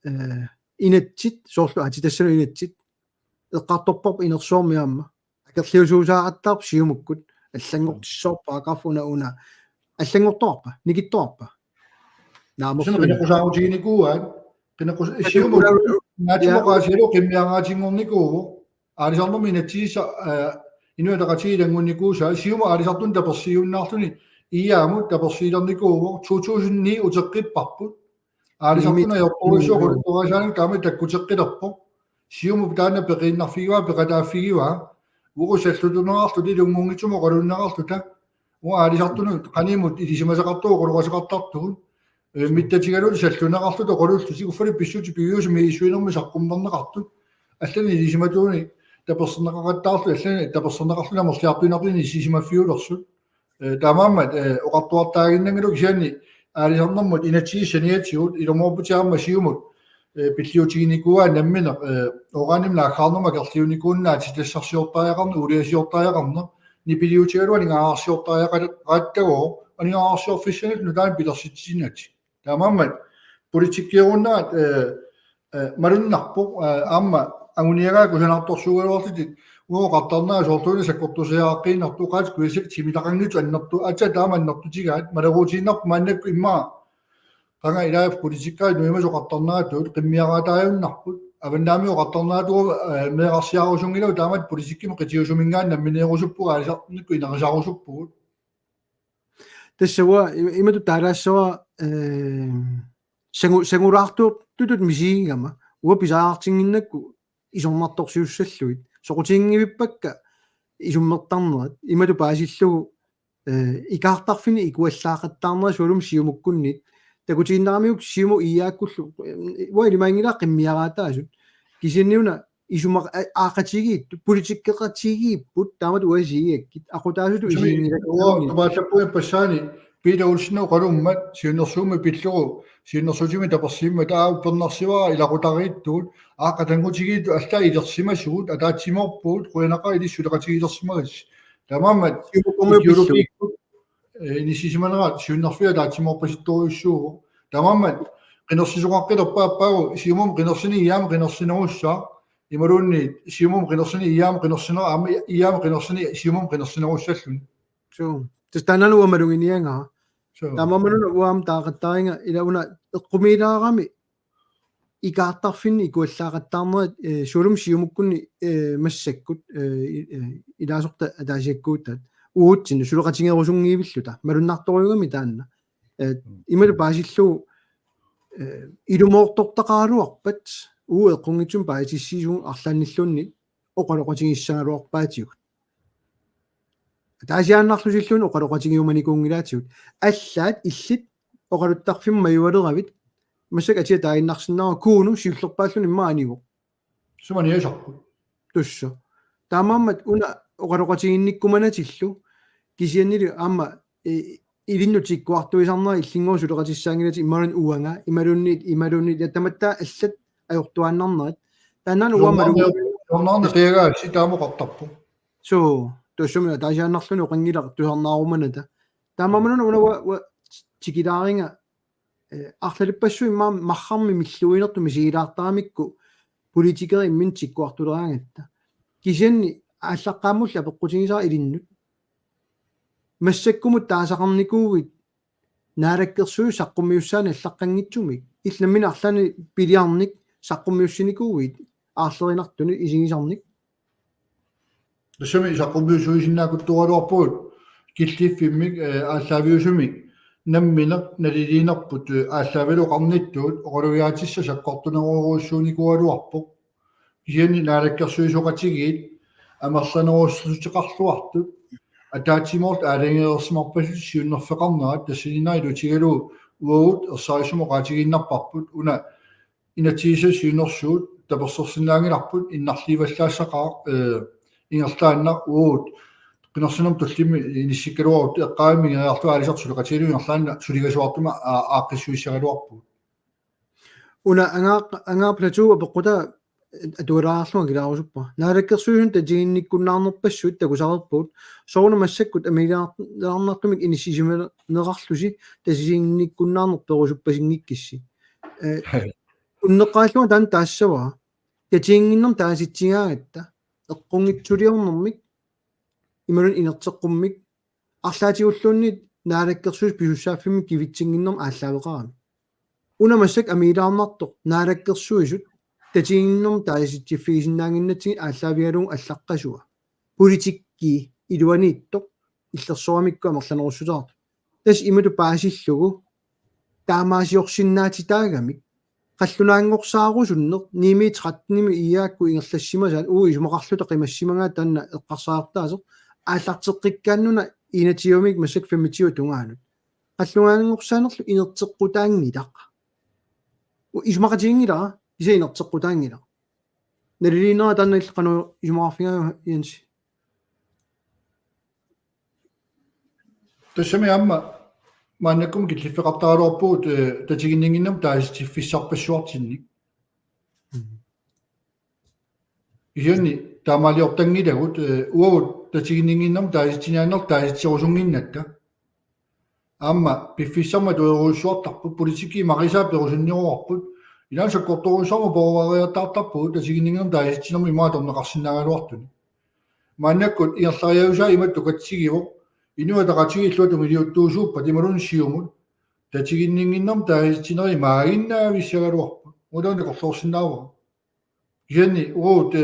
eh, inatsit, soorlu aatsitassanut inatsit, eqqartorparput inersuarmi aamma akerliusuusaaqattaarpoq Siumukkut, allanngortissavarput paragraf una una. Allanngortoqarpa, nikittoqarpa? Naamik. Suna qineqqusaarutiginikuuaat, qineqqus-, Siumut una-, una-, naatsumoqaasigalugu qimmiaraatinngornikuuvoq. Aalisarnermut inatsisissaq, eh, Inuit Ataqatigiit ilanngunnikuusaa, Siumup aalisartunut tapersiiunnaarluni I A-mut tapersiilernikuuvoq, to tusind ni uteqqipparput. Aalisartunut ajortorujussuaq oqaluttuarisaannik taama takkuteqqilerpoq. Siumup taanna peqiinnarfigivaa, peqataaffigivaa. Uagut sallutunerarluta ilunngunngitsumik oqalunnerarluta. Uagut aalisartunut qanimut ilisimasaqartugut oqaloqateqartartugut. Eh, mittatigalugit salluneqarluta oqalullutik, uffalu pissutsit piviusumi misissuinermi saqqummerneqartut. Allanik ilisimatuunik taperserneqaqattaarlutik, allanik taperserneqarlutik amerliartuinnartunik inissisimaffiulersut. Eh, taamaammat, eh, oqartuartaaginnanngilagut, kisianni aalisarnermut inatsisissaq saniatigut, ilumoorputit aamma Siumut, eh, pilliutiginikuuaa nammineq, eh, uranimik naaggaarnermut akerliunikuunneq aatsitassarsiortariaqarneq, uuliasiortariaqarneq, nipiliutigalugu aningaasarsiortariaqaratta-, -qarattagooq, aningaasarsiorfissanik nutaanik pilersitsisinnaatik. Taamaammat politikkiorunnaat, eh, eh, malunnarpoq, eh, aamma anguniagaa kusanartorsuugaluarlutik, uagut oqartarnera soorluuna sakkortusiaqqiinnartoq, oqaatsit kujassakka timitaqanngitsut annertu-, aatsaat taama annertutigaat, maleruutiinnarput maannakkut immaqa qanga ilaa politikkerit nuimasut oqartarneratut qimmiaraataajunnarput, avannaamik oqartarneratuuvoq, eh, meerarsiarusunngilagut, taamatut politikkimi qitiusuminngaanniit nammineerusuppugut, aalisarnikkut ineriartorusuppugut. Tassa uanga im-, imatut taalaassavara, eh, sangu-, sangulaartuutut misigigama, uanga pisariaqartinnginnakku isornartorsiussallugit. Soqutiginngivippakka isummertarnerat, imatut paasillugu, eh, ikaartarfinni ikuallaaqattaarnerat sualummik Siumukkunnit. Takutiinnaramiuk Siumup I A-kkullu, eh, uanga ilimaginngilara qimmiaraataasut. Kisianniuna isumaq-, a-, aaqqatigiittut, politikkeqatigiipput, taamatut uanga isigigakkit, aqutaasutut isiginngilakkit. Uanga tupaallappunga passaani, Peter Olsen oqalummat, siunnersuummi pillugu, siunnersuutimik tapersiimmata, aa, uppernarsivara ilaqutariittut, aa, qatanngutigiittut, allaat ilersimasugut, ataatsimoorpugut, qujanaqaaq ilissi suleqatigilersimagassi. Taamaammat Siumukkumiut ideologiikkut, eh, inissisimaneraat siunnerfiit ataatsimoorpasittorujussuuvoq. Taamaammat qinersisoqaqqilerpaappaagu, Siumumut qinersineq I A-mut qinersinerussaaq, imaluunniit Siumumut qinersineq I A-mut qinersineq, aamma I A-mut qinersineq Siumumut qinersinerussalluni. Suu. Tassa taannaana uanga maluginiagara. Suu. Taamaammat una uanga aamma taaqattariga ila una eqqumiilaarami ikaartarfinni ikuallaaqattaarnerat, eh, sualummik Siumukkunni, eh, massakkut, eh, i-, eh, ilaasortat ataasiakkuutaat uatsinnut suleqatigerusunngivilluta, malunnartorujuugami taanna. Eh, mm, imatut paasillugu, eh, ilumoortortaqaraluarpat uagut eqqunngitsumik paasissutissiivugut arlaannilluunniit oqaloqatigissagaluarpaatigut. Ataasiaannarlutilluunniit oqaloqatigiumanikuunngilaatigut. Allaat illit oqaluttarfimmut majualeravit, massakkut atia taaginnarsinnaavoq Kuno siullerpaalluni immaqa anivoq. Sumaniasarput. Tussa. Taamaammat una oqaloqatiginnikkumanatillu kisiannili aamma, eh, ilinnut tikkuartuisarnerat illinngooq suleqatissaanngilatit imaluunniit uanga, imaluunniit, imaluunniit, ja tamatta allat ajortuaannarnerat. Taannaana uanga malugu-, Jornaarne qiagaassi taama oqartarpoq. Suu, tussumi ataasiaannarluni oqanngilaq tusarnaarumanata. Taamaammat una uanga, uanga tikilaariga, eh, arlalippassuit immaqa marrarmi milluinertut misigilaartaramikku politikerit imminnut tikkuartuleraangatta. Kisianni aallaqqaammulli apeqqutigisara ilinnut. Massakkumut taasaqarnikuuit naalakkersuisut saqqummiussaannik allaqqanngitsumik. Illit nammineq arlaannik piliarnik saqqummiussinikuuit aarlerinartunik isigisarnik. Tassami saqqummiussuisinnaakuttuaraluarpugut killiffimmik, eh, aallaaviusumik nammineq naliliinerput, eh, aallaavigalugu oqarnittut oqalugiaatissaq sakkortunerujussuunikuugaluarpoq. Kisianni naalakkersuisooqatigiit amerlanerussuteqarluartut ataatsimoortut aalajangereersimarpassuit siunnerfeqarnerat tassaniinnerat ilutigalugu uagut ersarissumik oqaatigiinnarparput una inatsisissap siunnersuut tapersersinnaanngilarput innarliivallaassaqaaq, eh, ingerlaannaq uagut qinersinermut tulliuttumi inissikkaluarutta eqqaavimmik ingeriarlugu aalisartut suleqatigalugit ingerlaannaq suligasuartumik aa-, aaqqissuissagaluarpugut. Una Angaa-, Angaa Plateau apeqqutaa atualaarlunga kilaarusuppara. Naalakkersuisuni tatiginnikkunnaarnerpassuit takusaqarpugut. Soorlu massakkut amiilaarnartumik inissisimaneqarlusi tatiginnikkunnaarneq perusuppasinngikkussi. Eh, unneqqarillunga taanna taassavara. Tatiginnginnermik taasitsigaangatta. Eqqunngitsuliornermik. Imaluunniit inerteqqummik. Arlaatigulluunniit naalakkersuisut pisussaaffimmik kivitsinnginnermik aallaaveqarami. Una massakkut amiilaarnartoq naalakkersuisut tatiginnginnermik taasitsiffigisinnaannginnatsigit aallaavigalugu allaqqasua. Politikki iluaniittoq illersoramikku amerlanerussuteqartoq. Tassa imatut paasillugu taamaasiorsinnaatitaagamik qallunaanngorsaarusunneq ni-mi tretten-imi I A-kkut ingerlassimasaat uagut isumaqarluta qimassimagaat taanna eqqarsartaaseq aallarteqqikkaannuna enogtyvemik massakkut femogtyve tungaanut. Qallunaanngorsaanerlu inerteqqutaanngilaq. U-, isumaqatiginngilara, kisianni inerteqqutaanngilaq. Naliliinera taanna illit qanoq isumaqarfigaava, Jens? Tassami aamma maannakkut killiffeqartaraluarpugut, eh, tatiginninnginnermik taasitsiffissarpassuartinnik. Mm. Kisianni taamaaliortanngilagut, eh, uagut tatiginninnginnermik taasitsiniaannarluta taasitserusunnginnatta. Aamma piffissarmut atuerujussuartarput politikki imarisaa perusunneruarput. Ilaanni sakkortoorujussuarmut peroriartaartarpugut tatiginninnginnermik taasitsinermik imaatorneqarsinnaagaluartuni. Maannakkut ingerlariaasaa imatut tukatsigivoq, Inuit Ataqatigiit illuatungiliuttuusuuppat imaluunniit Siumut tatiginninnginnermik taasitsinerit imaaginnaavissagaluarput. Uagut taanna takorloorsinnaavara. Kisianni uagut, eh,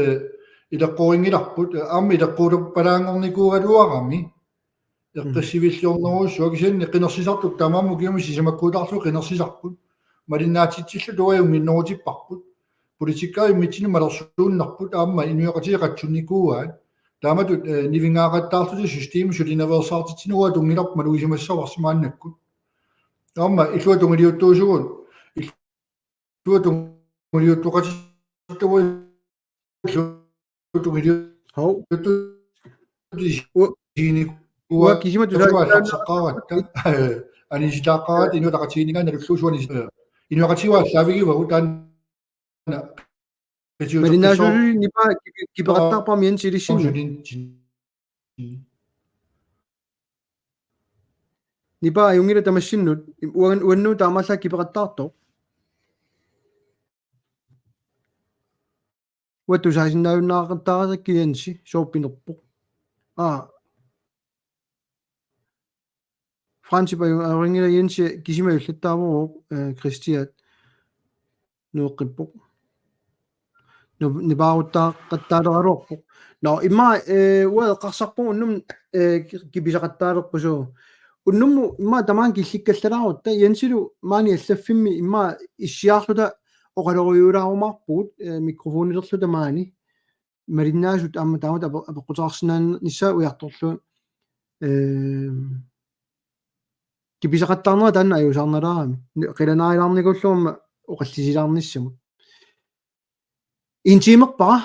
ileqqorinngilarput, eh, aamma ileqquuppalaanngornikuugaluarami. Mm. Eqqissiviilliornerujussuaq kisianni qinersisartut tamarmik ukiumut sisamakkuutaarlugu qinersisarput. Malinnaatitsilluta uagut ajunngitsorujussuarput. Politikkerit immitsinnut malersuunnerput aamma inuiaqatigiit qatsunnikuuaat. Taamatut, eh, nivingaaqattaarluta systemi sulinaveersaartitsineq uagut atunngilarput malugisimassavarsi maannakkut. Aamma illuatungiliuttuusugut. Illuatungiliuttoqatigiittut illuatungiliuttoqatigiittut Hov. Ua-, ua kisima tusaa- Aniisitaaqqaaratta. Inuit Ataqatigiinninngaanniit nalullugu suanik inuiaqatigiit aallaavigivagut taanna. Malinnaasuususi nipaa kipi-, kipeqattaarpara Jens ilissinnut. Nipaa ajunngilaq tamassinnut, uan-, uannut taamaallaat kipeqattaartoq. Uagut tusaasinnaajunnaaqattaarakkit Jensi, sooq pinerpoq. Aa. Fransip aju-, ajunngilaq Jensi kisima ullattaavoq, eh, Kristiat. Nueqqippoq. Nu-, nipaaruttaaqattaaleraluarpoq. Nå, immaqa, eh, uanga eqqarsarpunga unnuk, eh, ki-, kipisaqattaalerpusi. Unnummut immaqa tamaanga killikkallalaarutta, Jensilu maani allaffimmi immaqa issiaarluta oqalorujuulaarumaarpugut, eh, mikrofonilerluta maani. Malinnaasut aamma taamatut ape-, apeqquteqarsinnaanissaa ujartorlugu. Eh, kipisaqattaarnera taanna ajuusaarnalaarami. Qilanaarilaarnikuullugu aamma oqallisilaarnissamut. Intiimerpara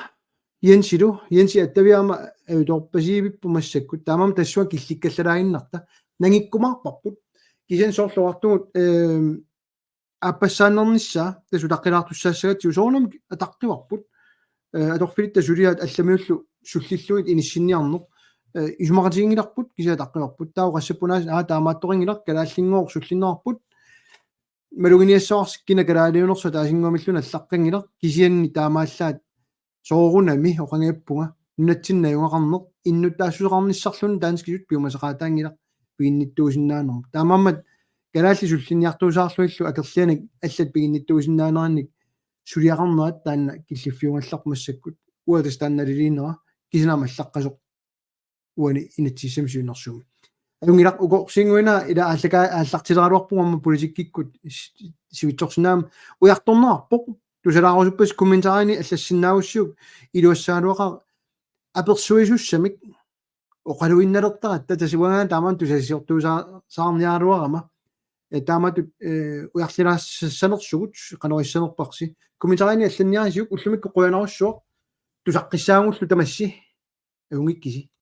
Jensilu, Jensi attaviaama ajutoorpasivippoq massakkut. Taamaammat tassunga killikkallalaaginnarta. Nangikkumaarparput. Kisianni soorlu oqartugut, ehm, aappassaannarnissaa, tassa utaqqilaartussaassagatsigu soorunami ataqqivarput. Eh, atorfilitta suliaat allamiullu sullillugit inissinniarneq. Eh, isumaqatiginngilarput, kisianni ataqqivarput. Taava oqassapput aasiit, aa, taamaattoqanngilaq, kalaallinngooq sullinneqarput. Maluginiassavarsi kina kalaaliunersoq ataasinnguamilluunniit allaqqanngilaq, kisianni taamaallaat soorunami oqanngippunga, nunatsinni najugaqarneq, innuttaassuseqarnissarluunniit danskisut piumasaqaataanngilaq, piginnittuusinnaanermut. Taamaammat kalaallit sullinniartuusaarlugillu akerlianik allat piginnittuusinnaanerannik suliaqarnerat taanna killiffiugallarpoq massakkut. Uagut tassa taanna naliliinera kisianni allaqqasoq uani inatsisissami siunnersuummi. Ajunngilaq, ukorsiinguina ila aallaka-, aallartileraluarpunga aamma politikkikkut s-, sivitsorsinnaaneq ujartorneqarpoq. Tusalaarusuppassi kommentarini allassinnaagussiuk iluassagaluaqaaq apersuisussamik oqaluinnalertaratta, tassa uanga taamaammat tusagassiortuusaa-, saarniaraluarama. Eh, taamatut, eh, ujarlilaassanersugut qanoq issanerparsi. Kommentarini allanniarisiuk, ullumikkut qujanarsuaq, tusaqqissaagullu tamassi. Ajunngikkisi.